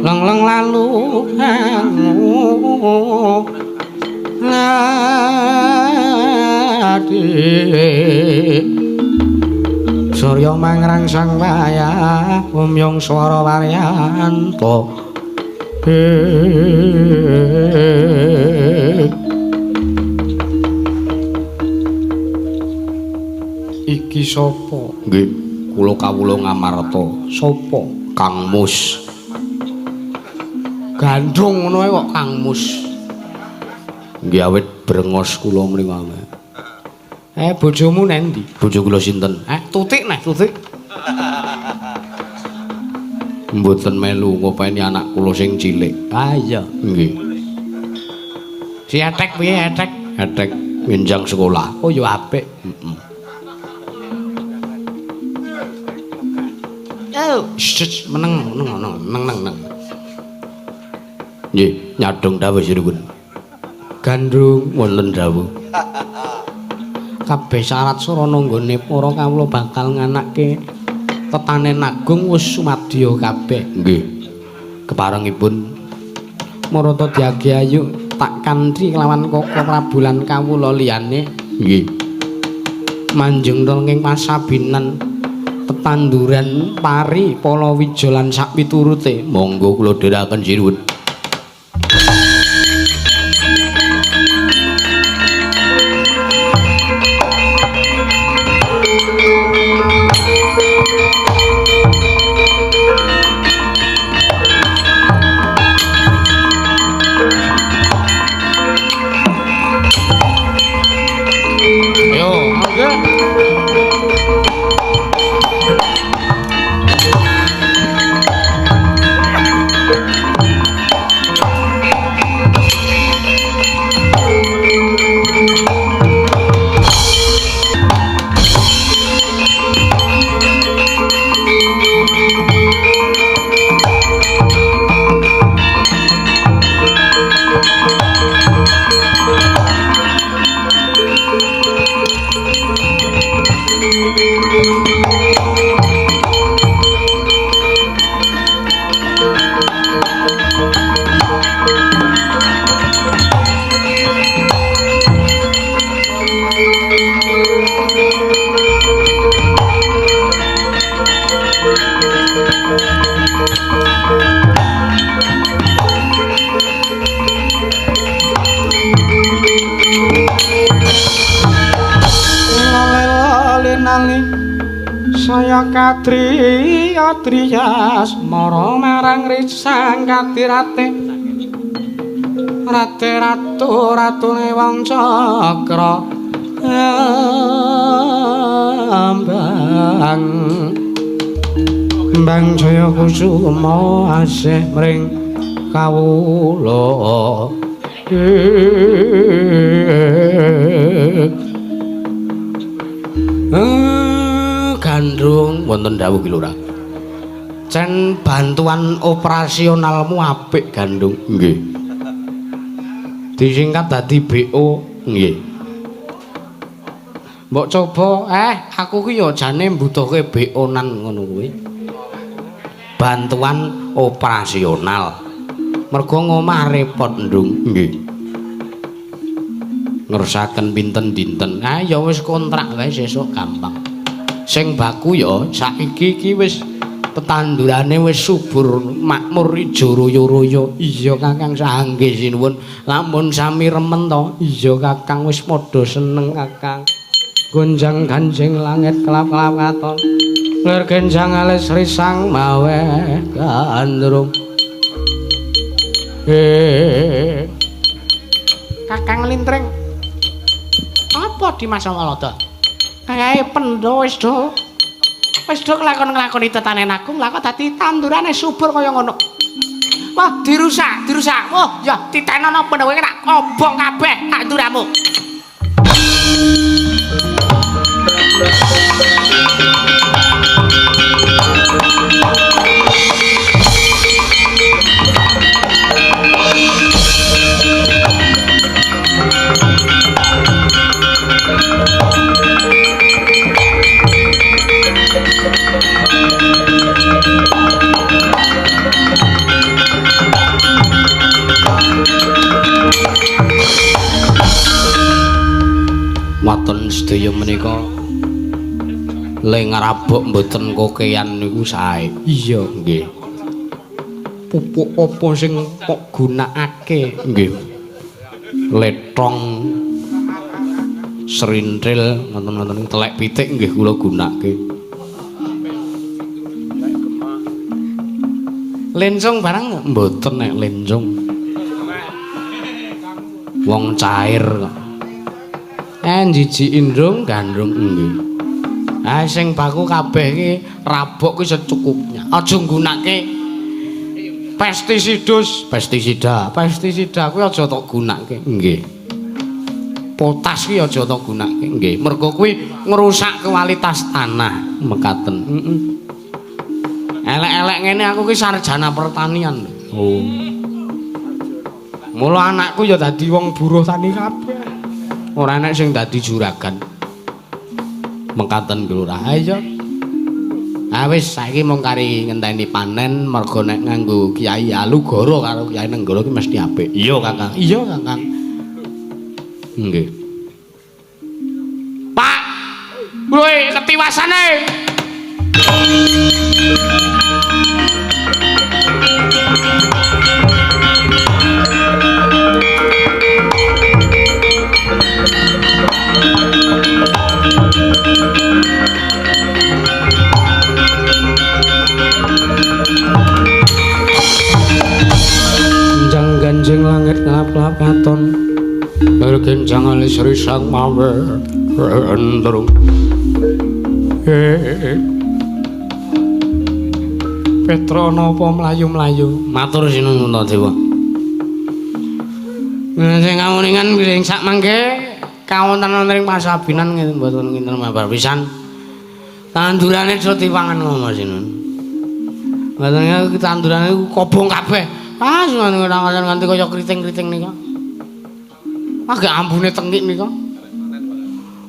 Leng-leng lalu ladi surya mangrangsang wayah umyung swara waryanto. Iki sapa? Nggih, kula kawula Ngamarta. Sapa? Kang Mus. Gandrung ngono ae kok Kang Mus. Nggih awit brengos kula mriku. Bojomu nendi? Bojo kula sinten? Tutik neh, tutik. Mboten melu ngopeni anak kula sing cilik. Ah iya, nggih. Si Etek piye Etek? Etek ngenjang sekolah. Oh ya apik. Heeh. Oh, shh, meneng meneng meneng meneng. Nggih, nyadong dawuh sinuwun. Gandrung wonten dawuh. Kabeh syarat sarana nggone para kawula bakal nganake tetane Nagung wis sumadya kabeh. Nggih. Keparengipun marata diagi ayu tak kanthi kelawan Koko Prabu lan kawula liyane. Nggih. Manjung ing pasabinan tetanduran pari palawija lan sakpiturute. Monggo kula dherekaken sinuwun. Yo, oke. Saya kadri adriyas mara marang risang kadirate rate ratu ratune wong cakra ambang Bang Jaya Kusuma asih mring kawula. Gandrung wonten dawuh ki Lurah. Cen bantuan operasionalmu apik Gandrung. Nggih. Disingkat dadi BO. Nggih. Mbok coba aku ki ya jane mbutuhke BO-nan ngono kuwi. Bantuan operasional. Mergo ngomah repot, Ndung. Nggih. Ngerusaken pinten dinten. Ah ya wis kontrak wae sesuk gampang. Sing baku ya saiki iki wis tetandurane wis subur makmur ijo royo-royo. Iya Kakang sangge sinuwun. Lamun sami remen to. Iya Kakang wis padha seneng Kakang. Gonjang ganjing langit kelap-kelap katon. Lir genjang alis risang mawe gandrung. Kakang Lintring. Apa Dimas Walada? Kae pendho wis do. Wis do nglakon-nglakoni tetanen aku, mlakon dadi tandurane subur kaya ngono. Wah, dirusak, dirusak. Wah, ya titenono pendho kowe tak obong kabeh tanduramu. Waton sedaya menika le ngrabok mboten kokean niku sae. Iya, nggih. Pupuk apa sing kok gunakake? Nggih. Letong serintil ngoten-ngoten telek pitik nggih kula gunake. Lencung barang mboten nek lencung. Wong cair kok. Njiji indung gandrung nggih. Ah sing baku kabeh iki rabok kuwi secukupnya. Aja nggunakake pestisidus, pestisida. Pestisida kuwi aja tok gunakake. Nggih. Potas kuwi aja tok gunakake. Nggih, mergo kuwi ngrusak kualitas tanah. Mekaten. Heeh. Elek-elek ngene aku ki sarjana pertanian. Oh. Mula anakku ya dadi wong buruh tani kabeh. Ora enek sing dadi juragan. Mekaten Lurah. Ayo. Ah wis saiki mung kari ngenteni panen mergo nek nganggo Kyai Alugoro karo Kyai Nenggala ki mesti apik. Iya, Kakang. Iya, Kakang. Nggih. Pak. Woi, ketiwasane. Genjang ganjing langit ngelap-ngelap katon. Bergenjang alis risang mawe endrung. Petro napa mlayu-mlayu? Matur sinuwun Puntadewa. Sing kawuningan sing sak mangke kawonten wonten ing pasabinan nggih mboten kinten mabar pisan. Tandurane do dipangan ngono sinuwun. Mboten tandurane kobong kabeh. Ah ngono nganti kaya kriting-kriting nika. Ah gak ambune tengik nika.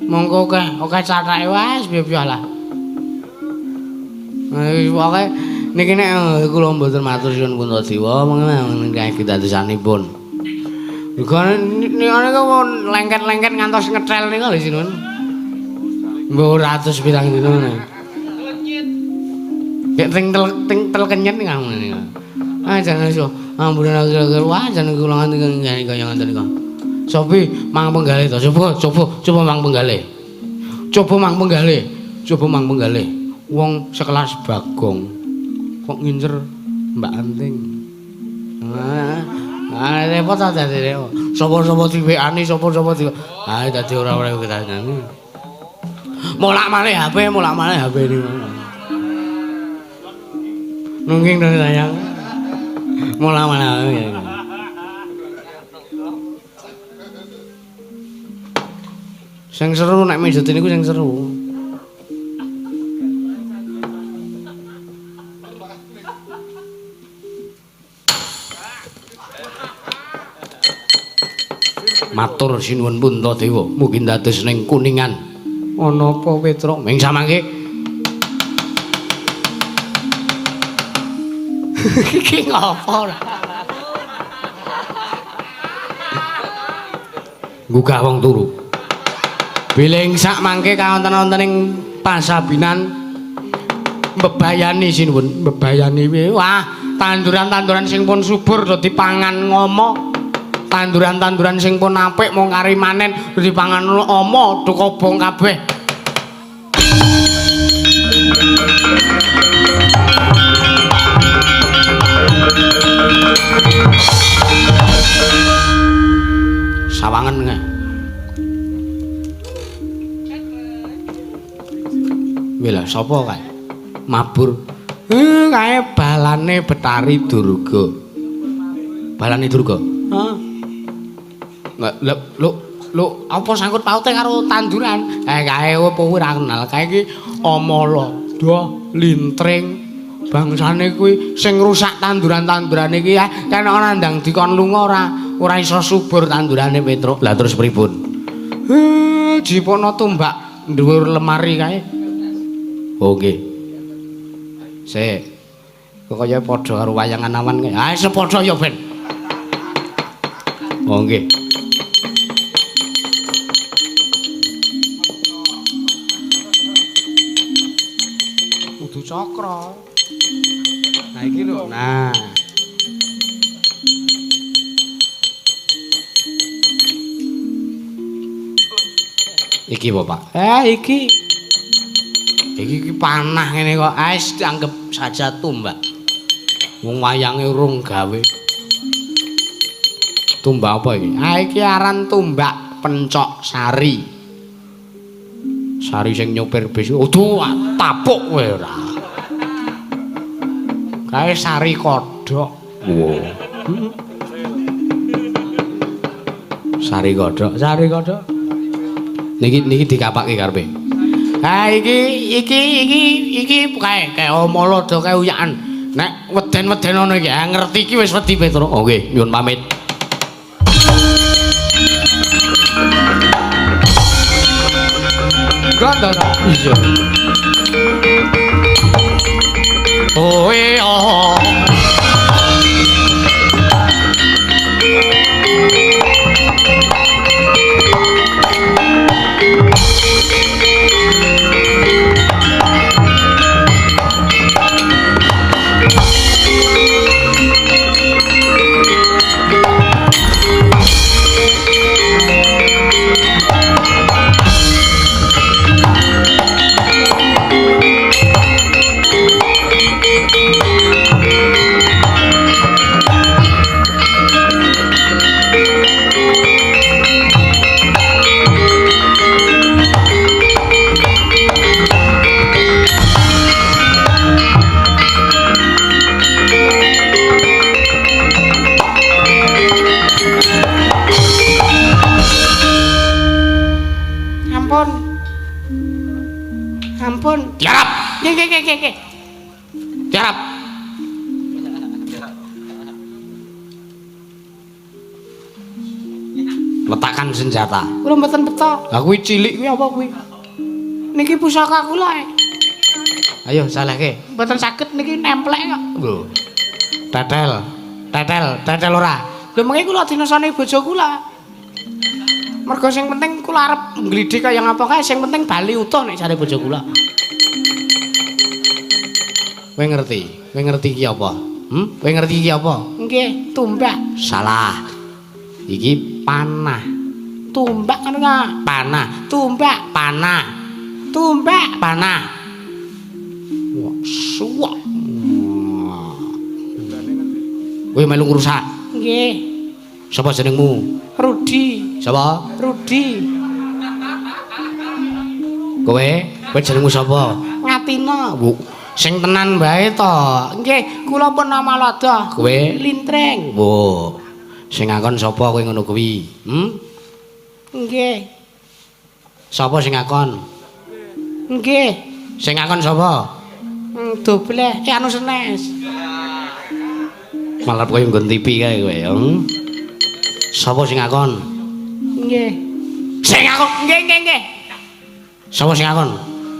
Mongko akeh, akeh cathake wae piye-piye lah. Pokoke niki nek kula mboten matur suwun Puntadewa mengenai dadosanipun. Mergo niku lengket-lengket ngantos ngethel niku lho sinuwun. Mbok ratus pirang dina ngene. Nek ting tel kenyet niku ngene. Ah jangan iso. Ampun kira-kira wah jangan kula nganti kaya ngoten niku. Sopi mang penggalih to. Coba coba coba mang penggalih. Coba mang penggalih. Coba mang penggalih. Wong sekelas Bagong kok ngincer Mbak Anting. Ah, repot ta dadi. Sapa-sapa diwekani, sapa-sapa di. Ah dadi ora-ora ketanyane. Molak-malik HP, molak-malik HP niku. Nungging to sayang. Molak-malik HP. Sing seru nek mijet niku sing seru. Matur sinuwun Puntadewa, mugi dados ning Kuningan. Ana apa Petruk? Ming samangke. Iki ngopo ora? Nggugah wong turu. Bilih sak mangke kawonten-wonten ing pasabinan mbebayani sinuwun, mbebayani piye? Wah, tanduran-tanduran sing pun subur dadi pangan ngomo. Tanduran-tanduran sing pun apik mung kari manen dadi pangan ama do kobong kabeh. Sawangen nge. Wih lah, sapa kae? Mabur. Kae balane Betari Durga. Balane Durga. Heeh. Lho, lho, lho, apa sangkut paute karo tanduran? Kae opo ora kenal. Kae iki Amalada, lintring. Bangsane kuwi sing ngrusak tanduran-tandurane iki kan ora ndang dikon lunga ora iso subur tandurane Petruk. Lah terus pripun? Jipono tumbak dhuwur lemari kae. Oh nggih. Sik. Kok kaya padha karo wayangan awan kae. Ah sepadha ya ben. Oh nggih. Kudu cakra. Nah iki lho. Nah. Iki apa, Pak? Iki. Iki panah ngene kok. Wis dianggep saja tumbak. Wong wayange urung gawe. Tumbak apa iki? Ah iki aran tumbak pencok sari. Sari sing nyopir bis. Udu tapuk kowe ora. Kae sari kodhok. Wo. Sari kodhok, sari kodhok. Niki niki dikapake karepe. Ha iki kae kae Amalada kae uyakan. Nek weden-weden ngono iki, ngerti iki wis wedi Petruk. Oh nggih, nyuwun pamit. Gondo. Iya. Oh oh. Ampun. Tiarap. Nggih nggih nggih nggih. Tiarap. Letakkan senjata. Kula mboten beto. Lah kuwi cilik kuwi apa kuwi? Niki pusaka kula. Ayo salehke. Mboten saged niki nemplek kok. Lho. Tetel. Tetel, tetel ora. Lho mengki kula dinasane bojo kula. Mergo sing penting kula arep nglidhi kaya ngapa kae, sing penting bali utuh nek jare bojo kula. Kowe ngerti? Kowe ngerti iki apa? Kowe ngerti iki apa? Nggih, tumbak. Salah. Iki panah. Tumbak ngono ta? Panah. Tumbak, Panah. tumbak. Panah. Wah, suwak. Kowe melu ngrusak. Nggih. Sapa jenengmu? Rudi. Sapa? Rudi. Kowe? Kowe jenengmu sapa? Ngatina. Bu, sing tenan bae to. Nggih, kula pun nama lada. Kowe? Lintreng. Bu. Sing ngakon sapa kowe ngono kuwi? Nggih. Sapa sing ngakon? Nggih. Sing ngakon sapa? Dobleh, anu senes. Malah kowe nggon TV kae kowe, ya. Sapa sing ngakon? Nggih. Sing ngakon. Nggih, nggih, nggih. Sapa sing ngakon?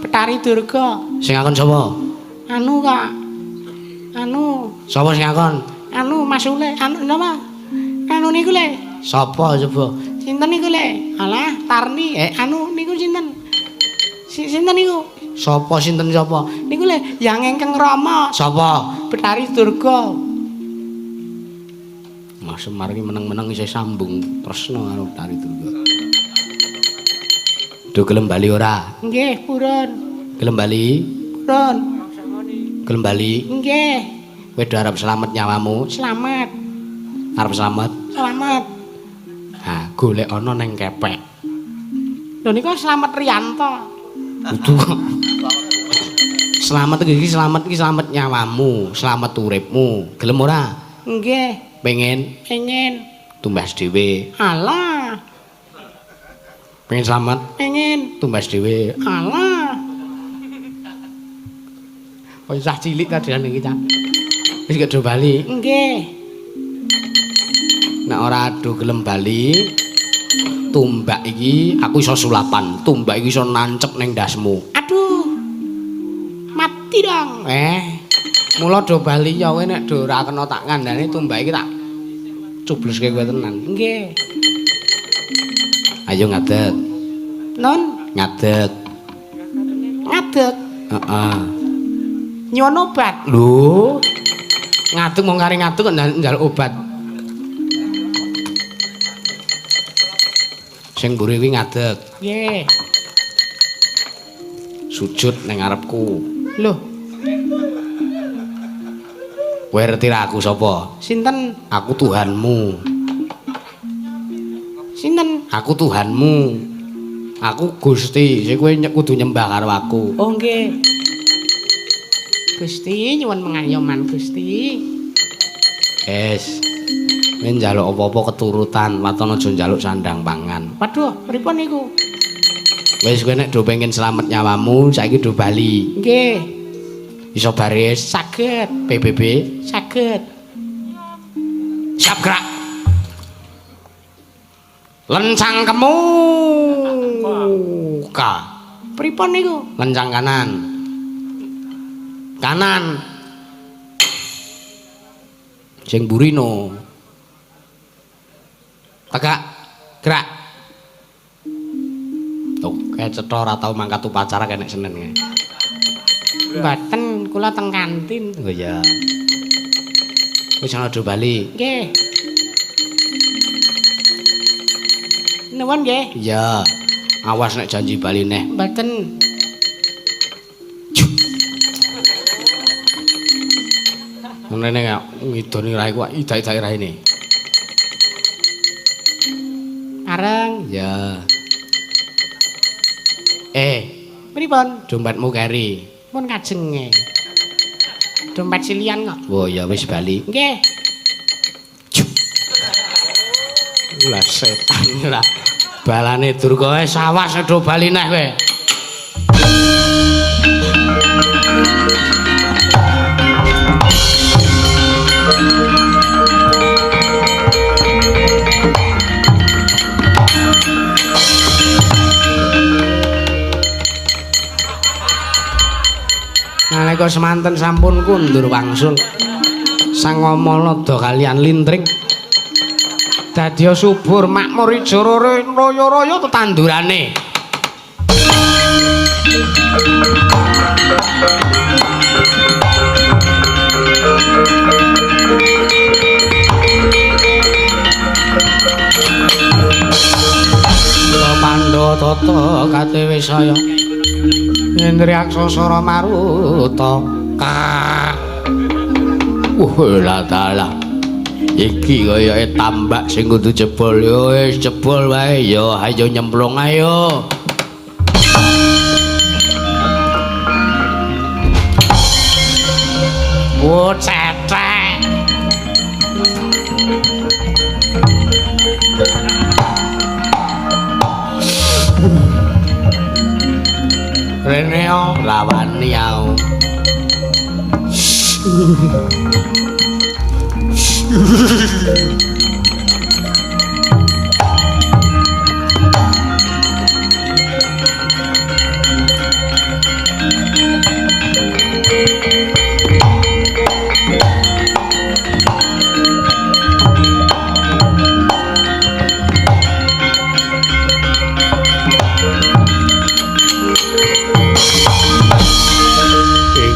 Betari Durga. Sing ngakon sapa? Anu, Kak. Anu, Sapa sing ngakon? anu Mas Ule, anu napa? Anu niku le. Sapa coba? Sinten niku le? Alah, Tarni. Anu niku sinten? Sinten niku? Sapa sinten sapa? Niku le yang ingkang rama. Sapa? Betari Durga. Mas Semar iki meneng-meneng isih sambung tresna karo Betari Durga. Duh gelem bali ora? Nggih, purun. Gelem bali? Purun. Gelem bali? Nggih. Kowe do arep slamet nyawamu? Slamet. Arep slamet? Slamet. Ha, golek ana ning kepek. Lho niku Slamet Riyanto. Kudu kok. Slamet iki slamet nyawamu, slamet uripmu. Gelem ora? Nggih. Pengen Pengen. tumbas dhewe. Alah, Pengen slamet, pengen. tumbas dhewe. Alah. Kok isah cilik tadian iki, Cak. Wis gak do bali. Nggih. Nek ora ado gelem bali, tumbak iki aku iso sulapan. Tumbak iki iso nancep ning ndasmu. Aduh. Mati dong. Mula do bali ya kowe nek do ora kena tak kandhane tumbak iki tak cubleske kowe tenan. Nggih. Ayo ngadeg. Non, Ngadeg. ngadeg. Heeh. Nyuwun obat. Lho. Ngadeg mung kari ngadeg kok njaluk obat. Sing mburi kuwi ngadeg. Nggih. Sujud ning ngarepku. Lho, Kowe ngerti ra aku sapa? sinten? Aku Tuhanmu. Sinten? Aku Tuhanmu. Aku Gusti, sing kowe kudu nyembah karo aku. Oh nggih. Gusti nyuwun pengayoman Gusti. Wis. Kowe njaluk apa-apa keturutan, waton aja njaluk sandang pangan. Waduh, pripun niku? Wis kowe nek do pengen slamet nyawamu, saiki do bali. Nggih, Iso baris saged, PBB, saged. siap gerak. Lencang kemuka. Pripun niku? Lencang kanan. Kanan. Sing mburi no. Tegak, gerak. Tuh, kayak cetha ora tau mangkat upacara kayak nek Senin kae. Mboten, kula teng kantin. Oh iya. Wis ana do bali. Nggih. Nuwun nggih. Iya. Awas nek janji bali neh. Mboten. Ngene nek ngidoni raiku idak-idak raine. Areng. Iya. Pripun? Dompetmu keri. Pun kajenge. Dompet silian kok. Oh ya wis bali. Nggih. Lah setan lah. Balane Durga wis awas do bali neh kowe. Nalika semanten sampun kundur wangsul. Sang Amalada kalian lintring. Dadya subur makmur ijo raya-raya tetandurane. Pandha tata katewe saya Indriyaksa sara maruta. Wah dalah. Iki kayake tambak sing kudu jebol ya wis jebol wae ya ayo nyemplung ayo. Oh cetek. Rene rawani aku.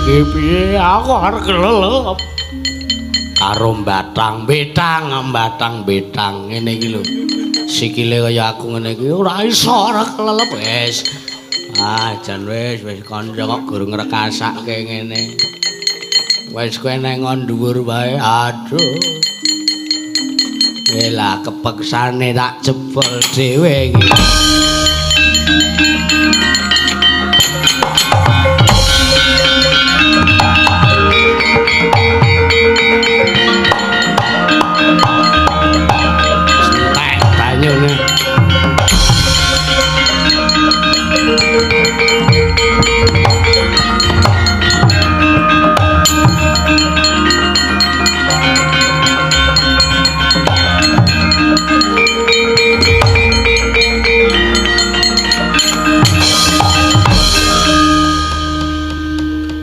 Iki piye aku arep kelelep karo batang betang batang betang ngene iki lho. Sikile kaya aku ngene iki ora iso ora kelelep wis. Ah jan wis wis kanca kok gur ngrekasake ngene. Wis kowe nang dhuwur wae. Aduh. Lah kepeksane tak jebol dhewe iki.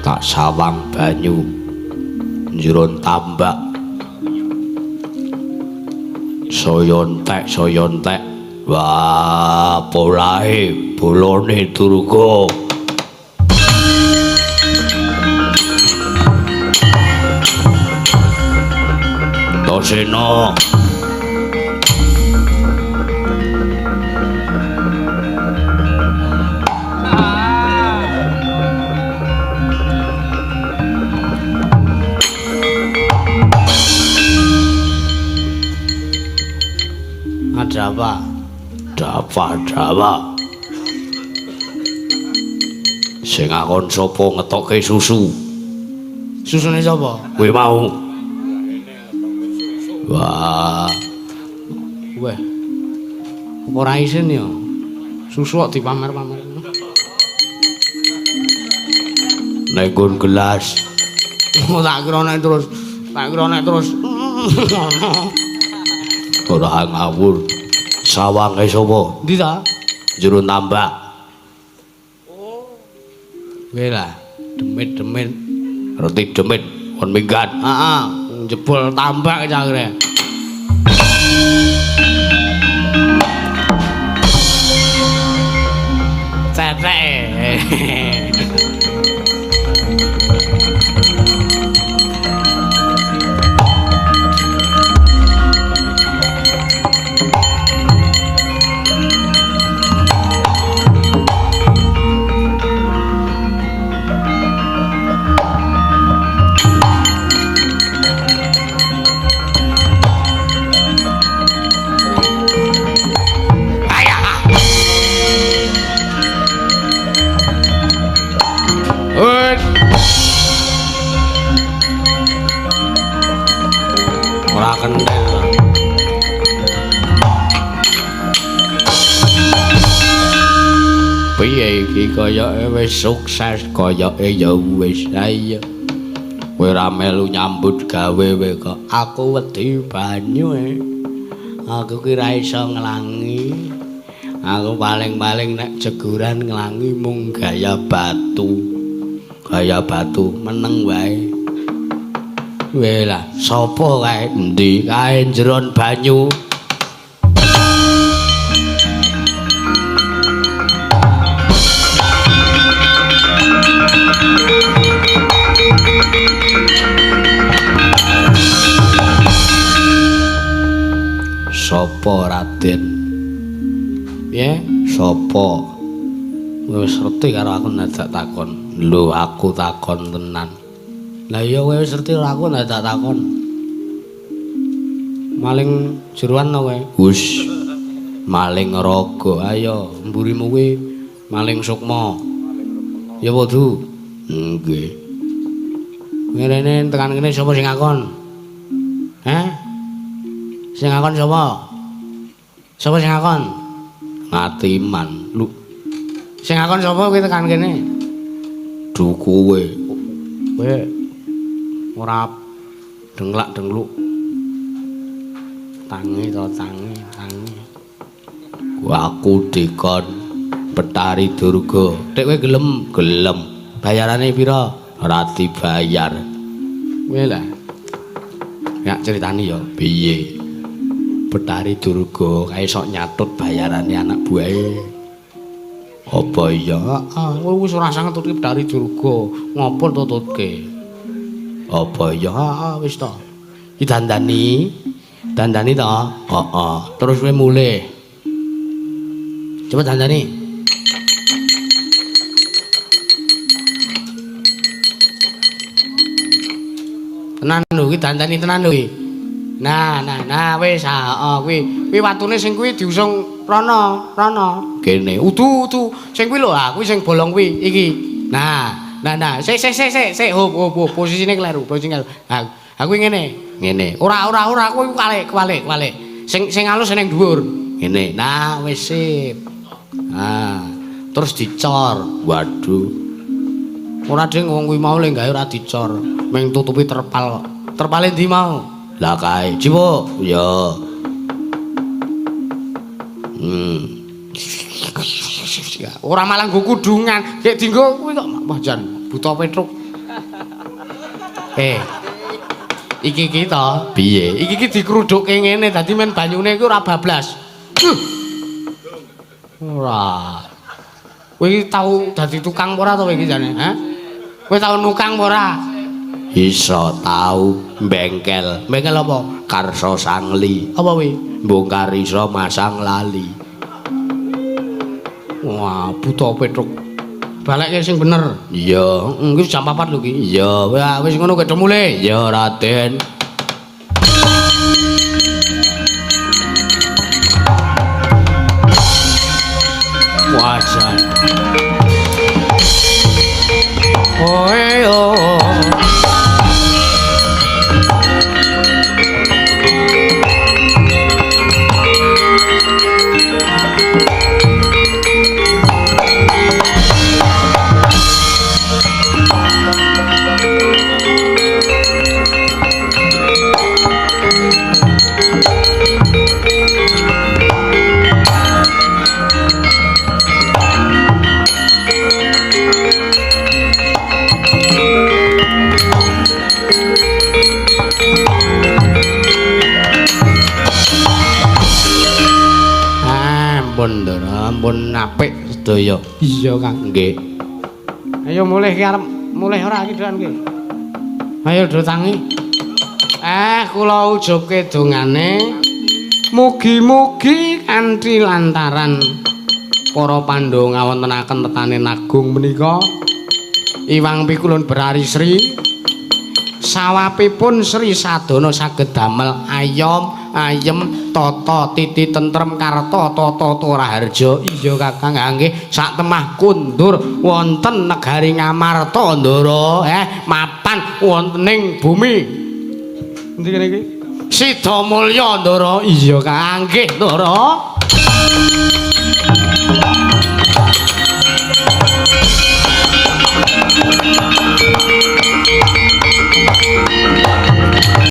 Tak sawang banyu njero tambak saya entek wah polahe bolone Durga. Tosena ada apa? Dawa-dawa. Sing akon sapa ngetokke susu? Susune sapa? Kowe mau. Wah. Weh. Apa ora isin ya? Susu kok dipamer-pamer. Nek nggon gelas. Oh, tak kira nek terus, tak kira nek terus. Ora ngawur. Sawange sapa? Ndi ta? Jero tambak. Oh. Kowe lah, demit-demit. Reti demit kon minggat. Heeh, jebol tambak cangkre. Cetek. Ora kendel. Piye iki kayake wis sukses, kayake ya wis ayo. Kowe ora melu nyambut gawe kowe kok. Aku wedi banyu e. Aku ki ra iso nglangi. Aku paling-paling nek jeguran nglangi mung gaya batu. Kaya batu meneng wae. Weh lah, sapa kae? Endi? Kae njeron banyu. Sapa Raden? Piye? Sapa? Wis ngerti karo aku ndadak takon. Lho, aku takon tenan. Lah iya kowe wis ngerti karo aku ndadak takon. Maling jeroan to kowe? Wus. Maling raga. Ayo, mburimu kuwi maling sukma. Ya apa, Du? Nggih. Ngerene tekan kene sapa sing ngakon? Hah? Sing ngakon sapa? Sapa sing ngakon? Ngatiman. Lho. Sing ngakon sapa kowe tekan kene? Du kowe. Kowe ora denglak-dengluk. Tangi to tangi, tangi. Aku dikon Betari Durga. Nek kowe gelem, gelem. Bayarane pira? Ora dibayar. Kowe lah. Ya critani ya, piye? Betari Durga kae sok nyatut bayarane anak buahe. Apa iya? Heeh, kowe wis ora usah ngetutke Betari Durga. Ngopo tututke? Apa iya? Heeh, wis to. Iki dandani. Dandani to? Heeh. Terus kowe mulih. Coba dandani. Tenan lho iki dandani tenan lho iki. Nah, nah, nah wis heeh kuwi. Kuwi watune sing kuwi diusung rono, rono. Kene. Udu, udu. Sing kuwi lho, ah kuwi sing bolong kuwi iki. Nah, nah, nah. Sik sik sik sik sik hop hop hop posisine kleru, posisine kleru. Ha, aku ngene. Ngene. Ora ora ora kuwi kwalik, kwalik, kwalik. Sing sing alus ning dhuwur. Ngene. Nah, wis sip. Nah, terus dicor. Waduh. Ora ding wong kuwi mau le gawe ora dicor. Ming tutupi terpal kok. Terpale ndi mau? Lah kae, Ciwo. Ya. Ora malah nggo kudungan. Gek dienggo kuwi kok wah jan buta petruk. Iki iki to, piye? Iki iki dikrudhukke ngene dadi men banyune iku ora bablas. Ora. Kowe iki tau dadi tukang apa ora to kowe iki jane, ha? Kowe tau nukang apa ora? Iso tau bengkel. Bengkel apa? Karso Sangli. Apa kuwi? Bongkar iso masang lali. Wah, buta petruk. Balekke sing bener. Iya, iki jam 4 lho iki. Iya, wis ngono kowe mulih. Iya, Raden. Wah, jan. Oh, oh. Ampun apik sedaya. Iya, Kang. Nggih. Ayo mulih ki arep mulih ora iki doan ki. Ayo do tangi. Kula ujubke dongane mugi-mugi kanthi lantaran para Pandhawa ngawontenaken tetanen agung menika iwang pikulun berari sri sawapipun Sri Sadana saged damel ayom ayem tata titi tentrem karta tata raharja. Iya Kakang. Nggih, sak temah kundur wonten negari Ngamarta Ndara, mapan wonten ing bumi. Endi kene iki? Sidamulya Ndara. Iya Kakang. Nggih Ndara.